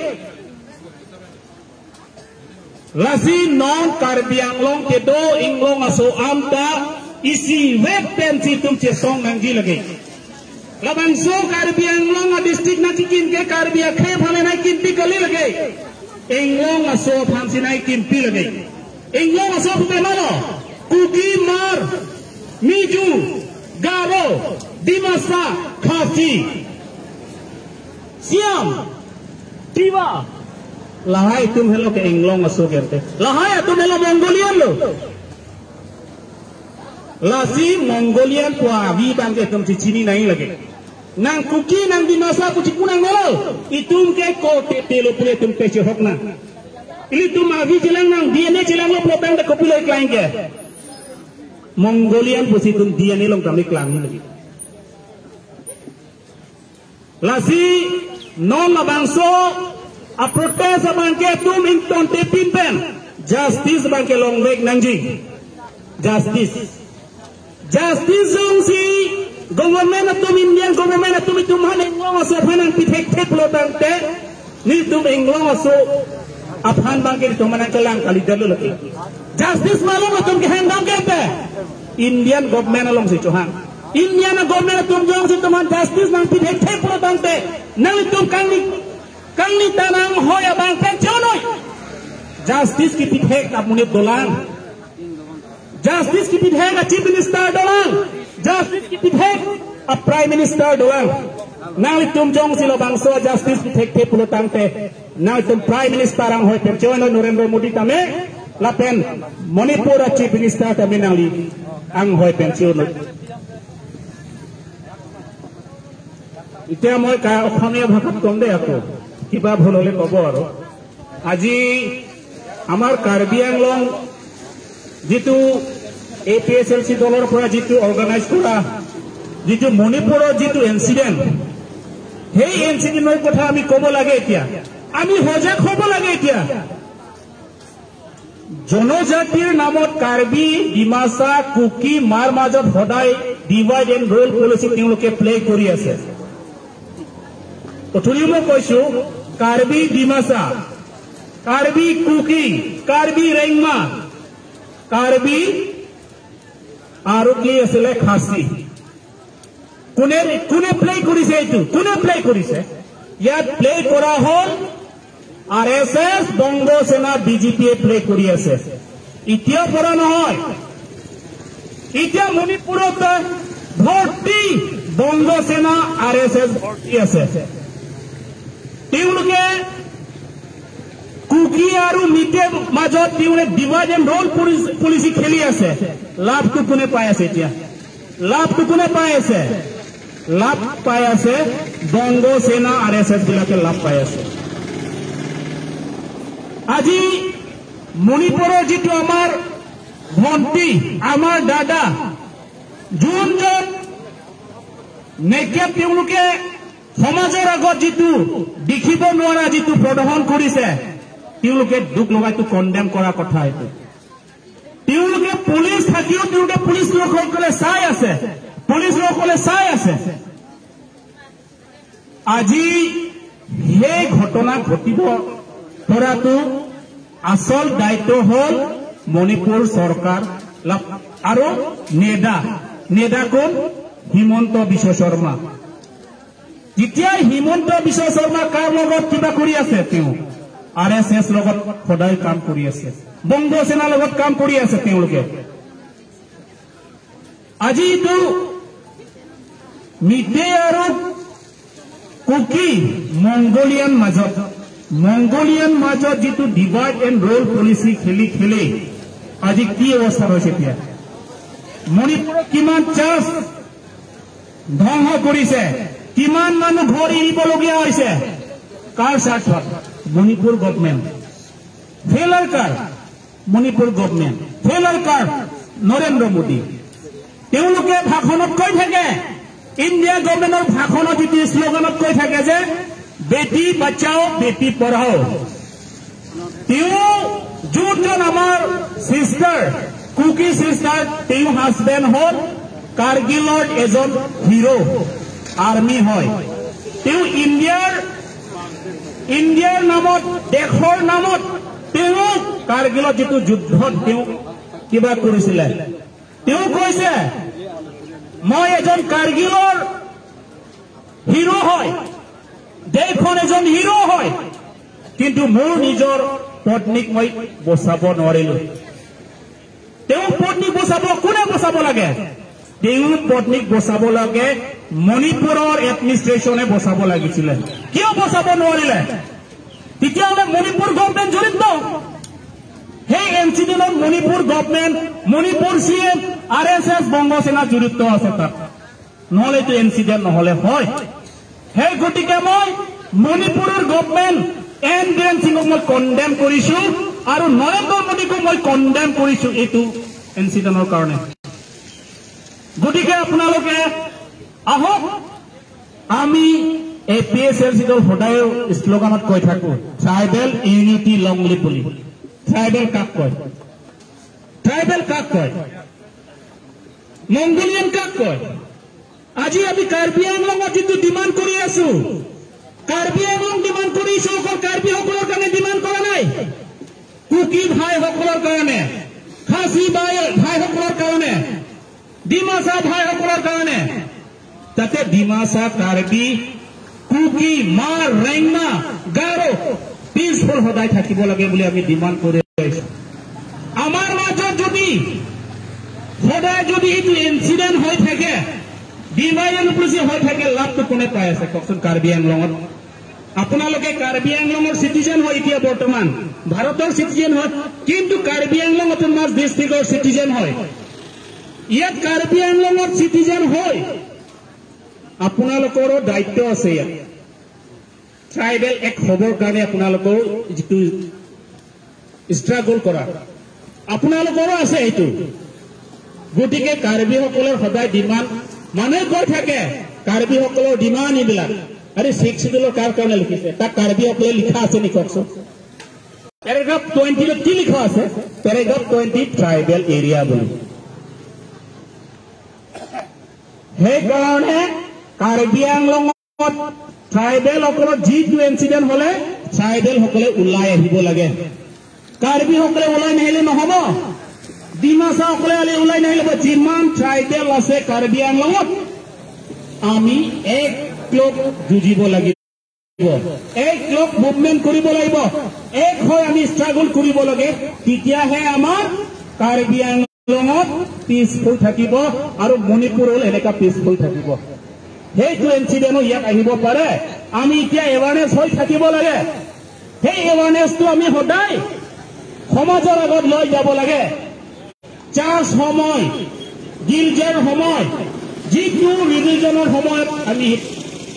lasi non karbiang long ke do inglong aso amta isi wek pensi tum che song nangi lage labang so karbiang long a district na chikin ke karbia khe phale nai kin pi kali lage Englong aso phansi nai kimpi lage Englong aso pute mano Kuki Mar Miju Garo Dimasa Khasi Siam Tiwa lahai tum hello ke Englong aso kerte lahai tum hello Mongolian lo lasi Mongolian po avi bangke tum chichini nai lage nang kuki nang dimasa kuci kunang melo itum ke kote telo pule tum peche hokna ili tum avi jelang nang DNA jelang lo plotang de kopilo iklang ke Mongolian pusi tum DNA long tamli klang lagi Lasi non labangso a protest bangke tum inton te pinpen justice bangke long wek nangji justice justice jong si government atum Indian government atum tum han englong aso phanan pithek thek lo tangte ni tum englong aso aphan bangke tum manan kelang kali dalu lagi justice malum atum ke hand down ke Indian government along si chohang Indian government atum jong si tum han justice nang pithek thek lo tangte nang tum kangni kangni tanang hoya bang pen chonoi justice ki pithek apune dolang justice ki pithek a chief minister dolang justice ki pithek a prime minister dolang nang tum jong silo bangso justice pithek the pulo tangte nang tum prime minister ang hoy pen chonoi Narendra Modi tame lapen Manipur a chief minister tame nang li ang hoy pen chonoi এতিয়া মই অসমীয়া ভাষাত কম দে আকৌ কিবা ভুল হলে কব আৰু আজি আমাৰ কাৰ্বি আংলং যিটো APSLC দলৰ পৰা যিটো অৰ্গেনাইজ কৰা যিটো মণিপুৰৰ যিটো ইনচিডেণ্ট সেই ইনচিডেণ্টৰ কথা আমি ক'ব লাগে। এতিয়া আমি সজাগ হ'ব লাগে। এতিয়া জনজাতিৰ নামত কাৰ্বি ডিমাচা কুকি মাৰ মাজত সদায় ডিভাইড এণ্ড ৰোল পলিচি তেওঁলোকে প্লে কৰি আছে। অথনি মই কৈছো কাৰ্বি ডিমাচা কাৰ্বি কুকি কাৰ্বি ৰেংমা কাৰ্বি আৰু কি আছিলে খাচী কোনে কোনে প্লে কৰিছে এইটো কোনে প্লে কৰিছে? ইয়াত প্লে কৰা হ'ল আৰ এছ এছ বংগ সেনা বিজেপিয়ে প্লে কৰি আছে। এতিয়া পৰা নহয়, এতিয়া মণিপুৰত ভৰ্তি বংগ সেনা আৰ এছ এছ ভৰ্তি আছে। তেওঁলোকে কুকি আৰু মিতে মাজত তেওঁলোকে ডিভাইড এণ্ড ৰোল পলিচি খেলি আছে। লাভটো কোনে পাই আছে? এতিয়া লাভটো কোনে পাই আছে? লাভ পাই আছে বংগ সেনা আৰ এছ এছ বিলাকে লাভ পাই আছে। আজি মণিপুৰৰ যিটো আমাৰ ভণ্টি আমাৰ দাদা যোনজন নেকে তেওঁলোকে সমাজৰ আগত যিটো দেখিব নোৱাৰা যিটো প্ৰদৰ্শন কৰিছে তেওঁলোকে দুখ লগাইটো কণ্ডেম কৰা কথা। এইটো তেওঁলোকে পুলিচ থাকিও তেওঁলোকে পুলিচ লোকসকলে চাই আছে, পুলিচ লোকসকলে চাই আছে। আজি সেই ঘটনা ঘটিব পৰাটো আচল দায়িত্ব হ'ল মণিপুৰ চৰকাৰ আৰু নেডা। নেডা কোন? হিমন্ত বিশ্ব শৰ্মা। যেতিয়া হিমন্ত বিশ্ব শৰ্মা কাৰ লগত কিবা কৰি আছে? তেওঁ আৰ এছ এছ লগত সদায় কাম কৰি আছে, বংগ সেনাৰ লগত কাম কৰি আছে তেওঁলোকে। আজি এইটো মিতে আৰু কুকি মংগোলিয়ান মাজত যিটো ডিভাইড এণ্ড ৰোল পলিচি খেলি খেলি আজি কি অৱস্থা হৈছে? এতিয়া মণিপুৰত কিমান চাৰ্চ ধ্বংস কৰিছে, কিমান মানুহ ঘৰ এৰিবলগীয়া হৈছে, কাৰ স্বাৰ্থত? মণিপুৰ গভমেণ্ট। ফেইলাৰ কাৰ? মণিপুৰ গভমেণ্ট। ফেইলাৰ কাৰ? নৰেন্দ্ৰ মোদী। তেওঁলোকে ভাষণত কৈ থাকে, ইণ্ডিয়া গভমেণ্টৰ ভাষণত যিটো শ্লোগানত কৈ থাকে যে বেটি বচাও বেটি পঢ়াও। তেওঁ যোনজন আমাৰ চিষ্টাৰ কুকি চিষ্টাৰ, তেওঁ হাজবেণ্ড হ'ল কাৰ্গিলৰ এজন হিৰো আৰ্মি হয়। তেওঁ ইণ্ডিয়াৰ নামত দেশৰ নামত তেওঁ কাৰ্গিলত যিটো যুদ্ধত তেওঁ কিবা কৰিছিলে, তেওঁ কৈছে মই এজন কাৰ্গিলৰ হিৰো হয়, দেশখন এজন হিৰো হয়, কিন্তু মোৰ নিজৰ পত্নীক মই বচাব নোৱাৰিলো। তেওঁ পত্নীক বচাব কোনে বচাব লাগে? তেওঁ পত্নীক বচাব লাগে মণিপুৰৰ এডমিনিষ্ট্ৰেশ্যনে বচাব লাগিছিলে। কিয় বচাব নোৱাৰিলে? তেতিয়াহ'লে মণিপুৰ গভমেণ্ট জড়িত। সেই ইনচিডেণ্টত Manipur government, Manipur C M, R S S Banga Sena জড়িত আছে তাত, নহ'লে এইটো ইনচিডেণ্ট নহ'লে হয়। সেই গতিকে মই মণিপুৰৰ গভমেণ্ট এন বীৰেন সিঙক মই কণ্ডেম কৰিছো আৰু নৰেন্দ্ৰ মোদীকো মই কণ্ডেম কৰিছো এইটো ইনচিডেণ্টৰ কাৰণে। গতিকে আপোনালোকে আহক, আমি এই পি এছ এল চি দল সদায় শ্লোগানত কৈ থাকো ট্ৰাইবেল ইউনিটি লং লিভ বুলি। ট্ৰাইবেল কাক কয়? ট্ৰাইবেল কাক কয়? মংগোলিয়ান কাক কয়? আজি আমি কাৰ্বি আংলঙত যিটো ডিমাণ্ড কৰি আছো, কাৰ্বি আংলং ডিমাণ্ড কৰিছো অকল কাৰ্বিসকলৰ কাৰণে ডিমাণ্ড কৰা নাই, কুকি ভাইসকলৰ কাৰণে, খাচী ভাইসকলৰ কাৰণে, ডিমাচা ভাইসকলৰ কাৰণে। তাতে ডিমাচা, কাৰ্বি, কুকি, মাৰ, ৰেংমা, গাৰো পিচফুল সদায় থাকিব লাগে বুলি আমি ডিমাণ্ড কৰি আহিছো। আমাৰ মাজত যদি সদায় যদি এইটো ইনচিডেণ্ট হৈ থাকে, ডিভাইড এণ্ড পলিচি হৈ থাকে, লাভটো কোনে পাই আছে কওকচোন? কাৰ্বি আংলঙত আপোনালোকে কাৰ্বি আংলঙৰ চিটিজেন হয়, এতিয়া বৰ্তমান ভাৰতৰ চিটিজেন হয়, কিন্তু কাৰ্বি আংলং অট'নমাছ ডিষ্ট্ৰিক্টৰ চিটিজেন হয়। ইয়াত কাৰ্বি আংলঙৰ চিটিজেন হৈ আপোনালোকৰো দায়িত্ব আছে ইয়াত ট্ৰাইবেল এক হ'বৰ কাৰণে। আপোনালোকৰ যিটো ষ্ট্ৰাগল কৰা আপোনালোকৰো আছে এইটো। গতিকে কাৰ্বিসকলৰ সদায় ডিমাণ্ড, মানুহে কৈ থাকে কাৰ্বিসকলৰ ডিমাণ্ড এইবিলাক। আৰে ছিক্স চিডিউলৰ কাৰ কাৰণে লিখিছে? তাক কাৰ্বিসকলে লিখা আছে নেকি কওকচোন? পেৰাগ্ৰাফ 20ত কি লিখা আছে? পেৰাগ্ৰাফ 20 ট্ৰাইবেল এৰিয়া বুলি। সেইকাৰণে কাৰ্বি আংলঙত ট্ৰাইবেলসকলৰ যিটো ইনচিডেণ্ট হলে ট্ৰাইবেলসকলে ওলাই আহিব লাগে। কাৰ্বিসকলে ওলাই নাহিলে নহব, ডিমাচাসকলে ওলাই নাহিলে। যিমান ট্ৰাইবেল আছে কাৰ্বি আংলঙত আমি এক লগ যুঁজিব লাগিব, এক লগ মুভমেণ্ট কৰিব লাগিব, এক হৈ আমি ষ্ট্ৰাগল কৰিব লাগে। তেতিয়াহে আমাৰ কাৰ্বি আংলঙত পিচফুল থাকিব আৰু মণিপুৰ হ'ল এনেকুৱা পিচফুল থাকিব। সেইটো ইনচিডেণ্টো ইয়াত আহিব পাৰে। আমি এতিয়া এৱাৰনেছ হৈ থাকিব লাগে। সেই এৱাৰনেছটো আমি সদায় সমাজৰ আগত লৈ যাব লাগে। চাৰ্চ সময়, গীৰ্জাৰ সময়, যিটো ৰিলিজনৰ সময়ত আমি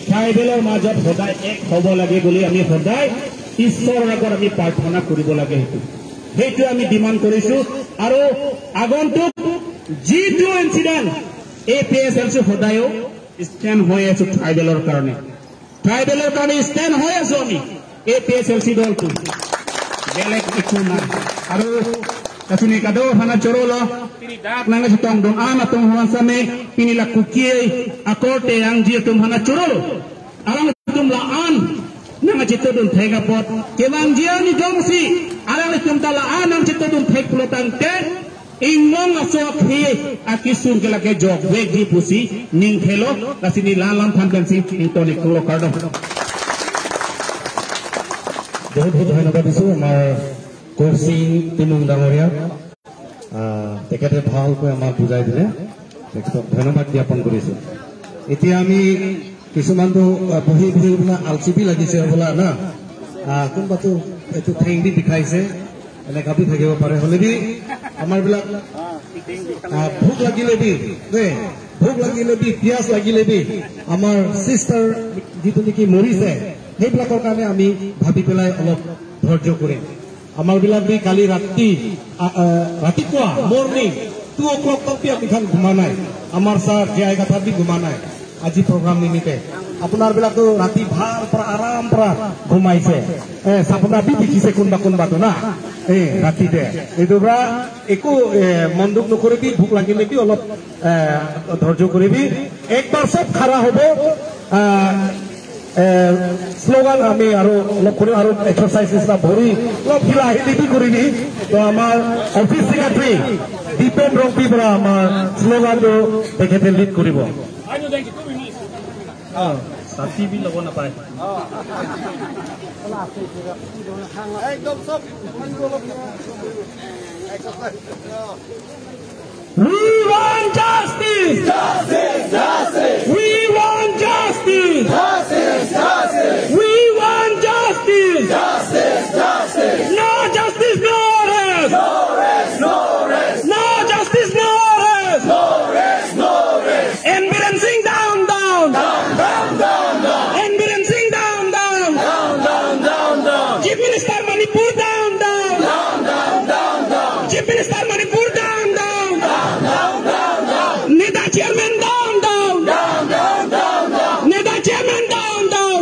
ট্ৰাইবেলৰ মাজত সদায় এক হ'ব লাগে বুলি আমি সদায় ঈশ্বৰৰ আগত আমি প্ৰাৰ্থনা কৰিব লাগে। সেইটো আমি ডিমাণ্ড কৰিছো। আৰু আগন্তুক যিটো incident A P S L C সদায়ো ষ্টেণ্ড হৈ আছো ট্ৰাইবেলৰ কাৰণে, ট্ৰাইবেলৰ কাৰণে ষ্টেণ্ড হৈ আছো আমি A P S L C দলটো, বেলেগ একো নাই। আৰু kasini kado hana chorolo dak nanga sitong don ana tong huan same pinila kukie akorte ang jil tum hana chorolo arang tum la an nanga chito dun thega pot kewang jia ni jongsi arang tum ta la an ang chito dun thek plotang te ingong aso khi akisur ke lake jog weg ji pusi ning thelo kasini lalam than pensi intoni kulo kardo। বহুত বহুত ধন্যবাদ দিছো আমাৰ কৌশিং তিমুং ডাঙৰীয়া, তেখেতে ভালকৈ আমাক বুজাই দিলে, তেখেতক ধন্যবাদ জ্ঞাপন কৰিছো। এতিয়া আমি কিছুমানটো বহি বহি বোলা আলচি বি লাগিছে হ'বলা না, কোনোবাটো এইটো ঠেং দি বিষাইছে, এনেকা বি থাকিব পাৰে। হ'লে বি আমাৰবিলাক ভোক লাগিলে বি দেই, ভোক লাগিলে বি, পিয়াজ লাগিলে বি, আমাৰ চিষ্টাৰ যিটো নেকি মৰিছে সেইবিলাকৰ কাৰণে আমি ভাবি পেলাই অলপ ধৈৰ্য কৰিম। আমাৰবিলাক বি কালি ৰাতি ৰাতিপুৱা মৰ্ণিং 2 o'clock তক আমি খান ঘুমা নাই, আমাৰ ছাৰ জীয়াই কথা বি ঘুমা নাই আজি প্ৰগ্ৰাম নিমিত্তে। আপোনাৰ বিলাকো ৰাতি ভাল পৰা আৰাম পৰা ঘুমাইছে, চাপনা বি দেখিছে কোনোবা কোনোবাটো না এই ৰাতিতে। এইটোৰ পৰা একো মন দুখ নকৰিবি, ভোক লাগিলে বি অলপ ধৈৰ্য কৰিবি। একবাৰ চব খাৰা হ'ব, শ্লোগান আমি আৰু অলপ কৰিম আৰু এক্সাৰচাইজ নিচিনা ভৰি অলপ হিলা হিলি কৰিবি। তো আমাৰ অফিচ ছেক্ৰেটাৰী দীপেন ৰংপিৰ পৰা আমাৰ শ্লোগানটো তেখেতে লিড কৰিব। We want justice! Justice! Justice! We want justice! Justice! Justice! We want justice! Justice! Justice! No justice, no rest! No rest, no rest! No justice, no rest! No rest, no rest! N Biren Singh down, down! Down, down, down, down! N Biren Singh down, down! Down, down, down, down! Chief Minister Manipur down, down! Down, down, down, down! Chief Minister Manipur down, down! Down, down, down, down! NEDA Chairman down, down! Down, down, down, down! NEDA Chairman down, down!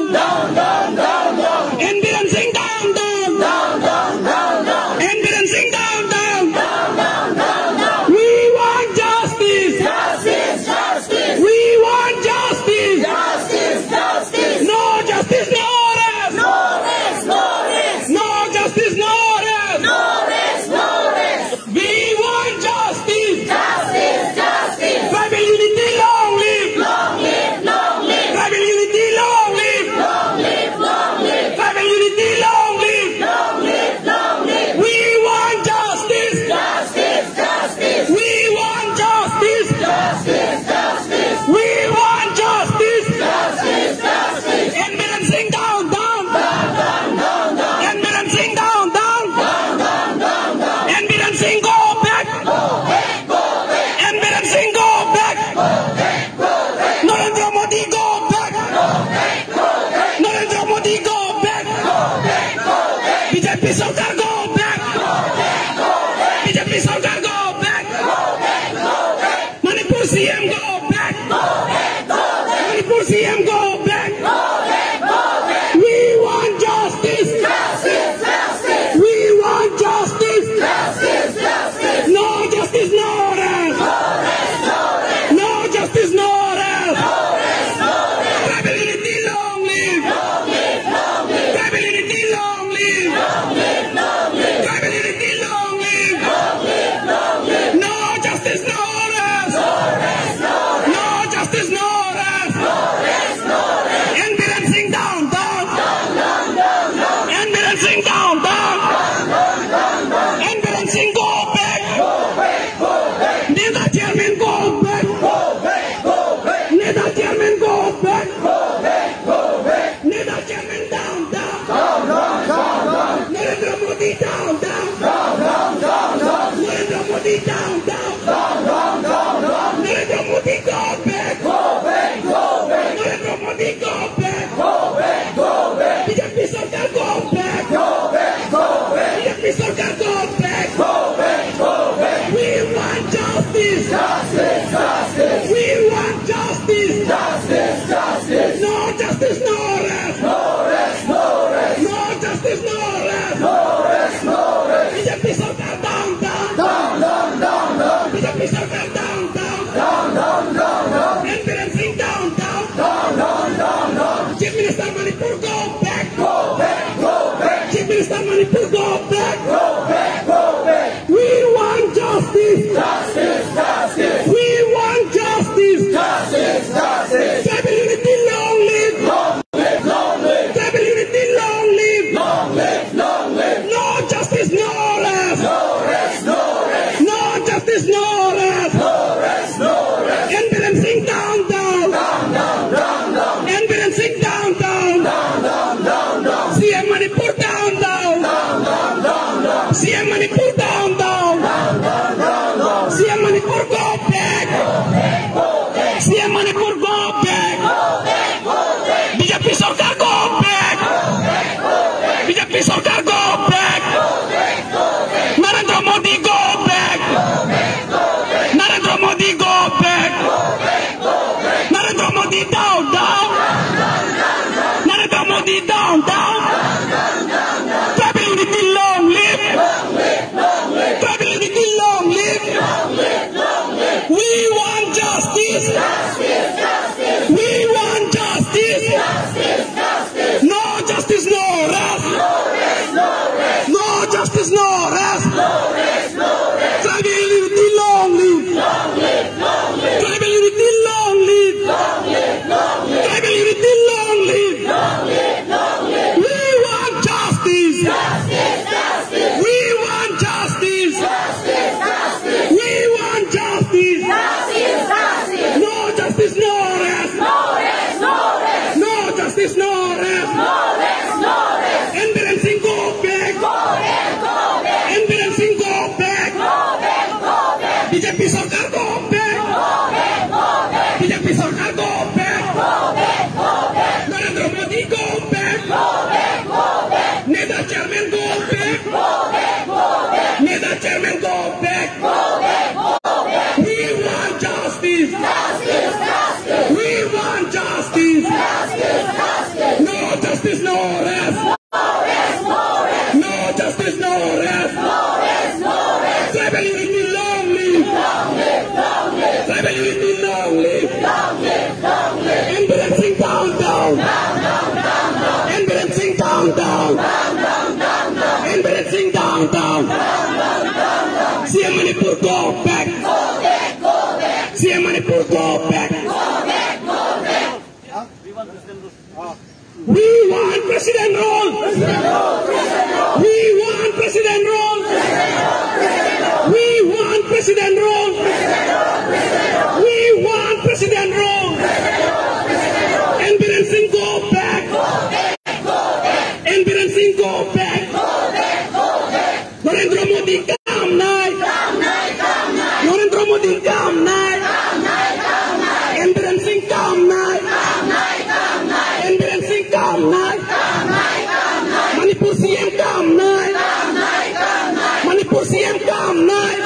BJP Sarkar go back. Go back, go back. Manipur CM go back. Go back, go back. Manipur CM go back. Go back, go back. We want justice. Justice, justice. We want justice. Justice, justice. No justice, no rest. No rest, no rest. No justice, no rest. No rest, no rest. Tribal unity long live. Long live, long live. Tribal unity long live. Long live, long live. Tribal unity long live. Long live, long live. No justice, no rest. No rest, no rest. No justice, no rest. No rest, no rest. N. Biren Singh down, down. Down, down, down, down. N. Biren Singh down, down. Down, down, down, down. N. Biren Singh go back. Go back, go back. NEDA chairman go back. Go back, go back. NEDA chairman go back. Go back, go back. NEDA chairman down, down. Down, down, down, down. Narendra Modi down, down. Down, down, down, down. Narendra Modi down, down. Down, down, down, down. Narendra Modi go back. Go back, go back. Narendra Modi go back. Go back, go back. BJP Sarkar go back. Go back, go back. BJP Sarkar go back. Go back, go back. We want justice. Justice, justice. We want justice. Justice, justice. No justice, no rest. No rest, no rest. No justice, no rest. No rest, no rest. BJP Sarkar down, down. Down, down, down, down. BJP Sarkar down, down. Down, down, down, down. N. Biren Singh down, down. Down, down, down, down. Chief Minister Manipur go back. Go back, go back. Chief Minister Manipur go back. Go back, go back. We want justice. Justice, justice. We want justice. Justice, justice. Tribal unity long live. Long live, long live. Tribal unity long live. Long live, long live. No justice, no rest. No rest, no rest. No justice, no rest. No rest, no rest. N. Biren Singh down, down. Down, down, down, down. N. Biren Singh down, down. Down, down, down, down. CM Manipur down, down. Down, down, down, down. CM Manipur down, down. Down, down, down, down. CM Manipur go back. Go back, go back. CM Manipur go back. Go back, go back. BJP Sarkar go back. Go back, go back. BJP Sarkar go back. Go back, go back. Narendra Modi go back. Go back, go back. Narendra Modi go back. Go back, go back. Narendra Modi down, down. Narendra Modi down, down. Tribal unity long live. Long live, long live. Tribal unity long live. Long live, long live. We want justice. Justice, justice. We want justice. Justice, justice. No justice, no rest. No rest, no rest. No justice, no rest. No rest, no rest. Tribal unity long live. Long live, long live. Tribal unity long live. Long live, long live. Tribal unity long live. Long live, long live. We want justice. Justice, justice. We want justice. Justice, justice. We want justice. Justice, justice. No justice, no rest. No rest, no rest. No justice, no rest. No rest, no rest. N. Biren Singh go back. Go back, go back. N. Biren Singh go back. Go back, go back. BJP Sarkar go back. Go back, go back. BJP Sarkar go back. Go back, go back. Narendra Modi go back. Go back, go back. NEDA chairman go back. Go back, go back. NEDA chairman go back. Go back, go back. We want justice. Justice, justice. We want justice. Justice, justice. No justice, no rest. No rest, no rest. No justice, no rest. No rest, no rest. Tribal unity long live. Long live, long live. Tribal unity long live. Long live, long live. N. Biren Singh down, down. Down, down, down, down. N. Biren Singh down, down. Down, down, down, down. N. Biren Singh down, down. Down, down, down, down. CM Manipur go back. Go back, go back. CM Manipur go back. Go back, go back. We want President role. We want President role. We want President role. We want President role. N. Biren Singh go back. N. Biren Singh go back. Narendra Modi come night. Narendra Modi come night. N. Biren Singh come night. N. Biren Singh come night. Manipur CM come night. Manipur CM come night.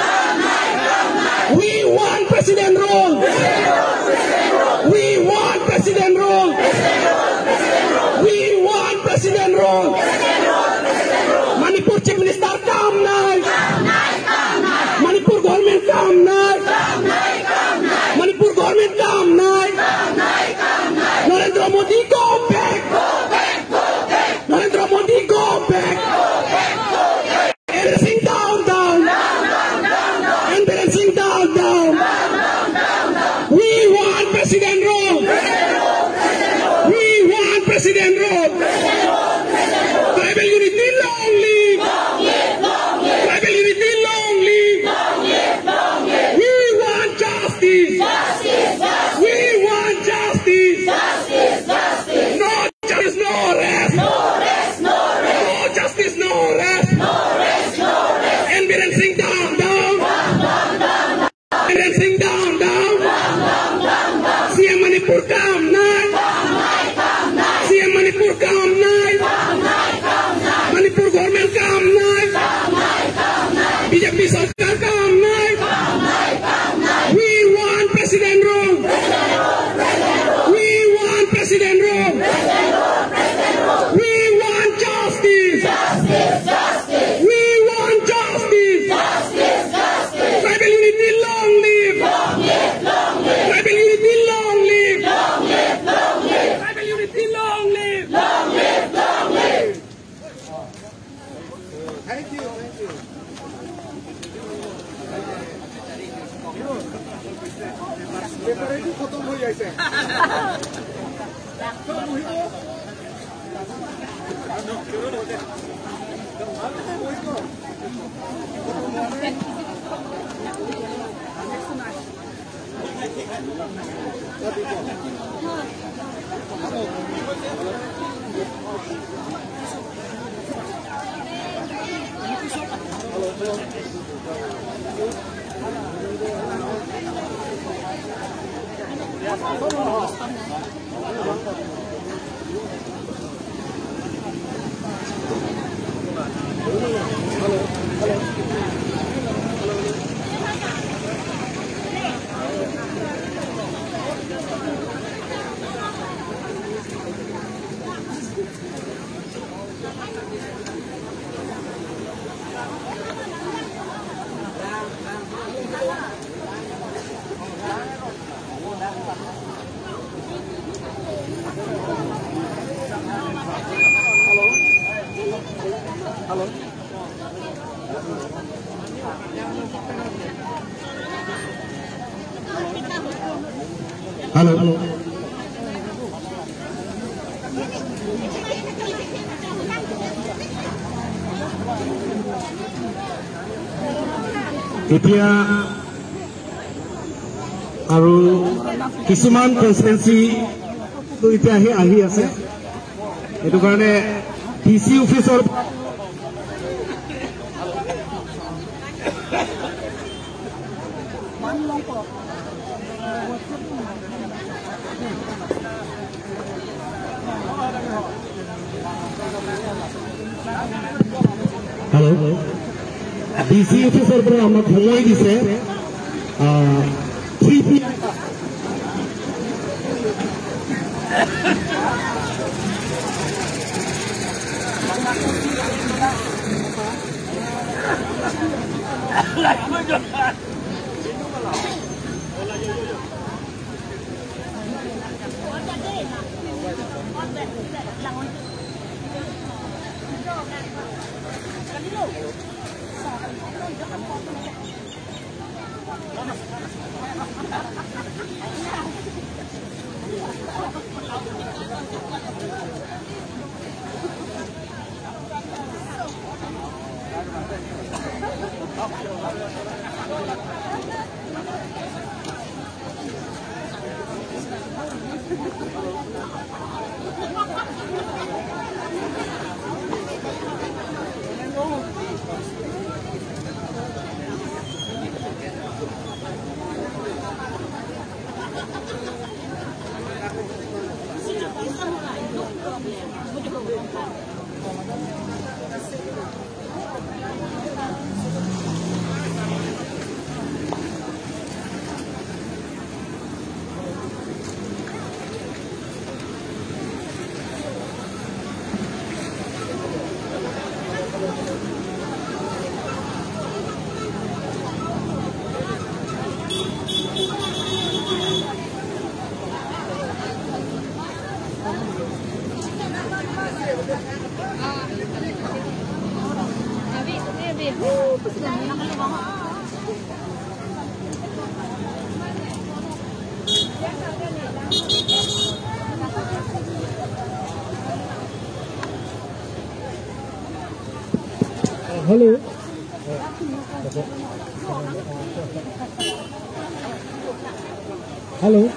খতম হৈ যাইছে। Hello', এতিয়া আৰু কিছুমান constituency এতিয়া আহি আছে, সেইটো কাৰণে ডি চি অফিচৰ হেল্ল', ডি চি অফিচৰ পৰা আমাক সময় দিছে 3 P. Hello', hello',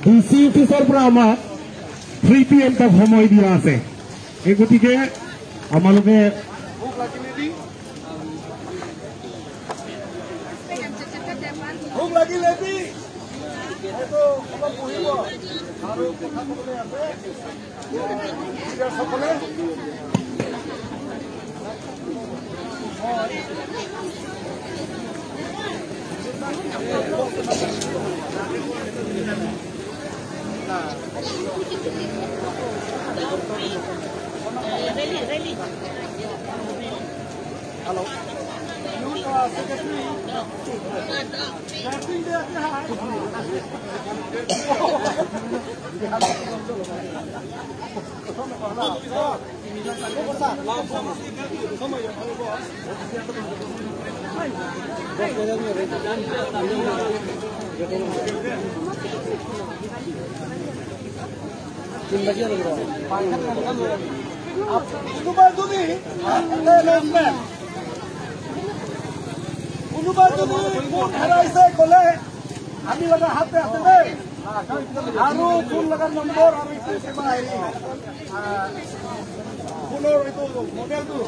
D C অফিচৰ পৰা আমাক 3 পি এম তাক সময় দিয়া আছে। এই গতিকে আমালোকে ভোক লাগিলে অলপ বহিব আৰু কথা ক'বলৈ আছে লিডাৰসকলে। Really, really. Hello. কোনোবা যদি ফোন হেৰাইছে ক'লে আমি লগা হাতে আছে দেই আৰু ফোন লগা নম্বৰ আৰু কিবা হেৰি ফোনৰ এইটো মডেলটো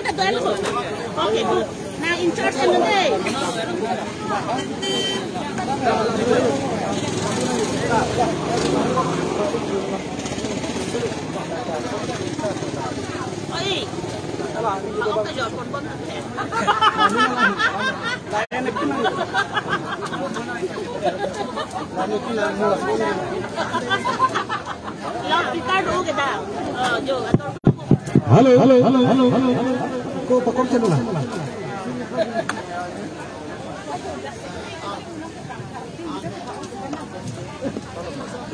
Okay, good. Now in charge and the day. Oi. Hello hello hello hello hello को पकड़ चलो ना।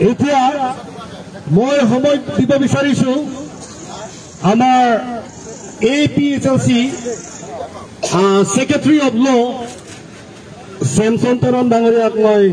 এতিয়া মই সময় দিব বিচাৰিছো আমাৰ A P H L C secretary of law Samson Teron ডাঙৰীয়াক মই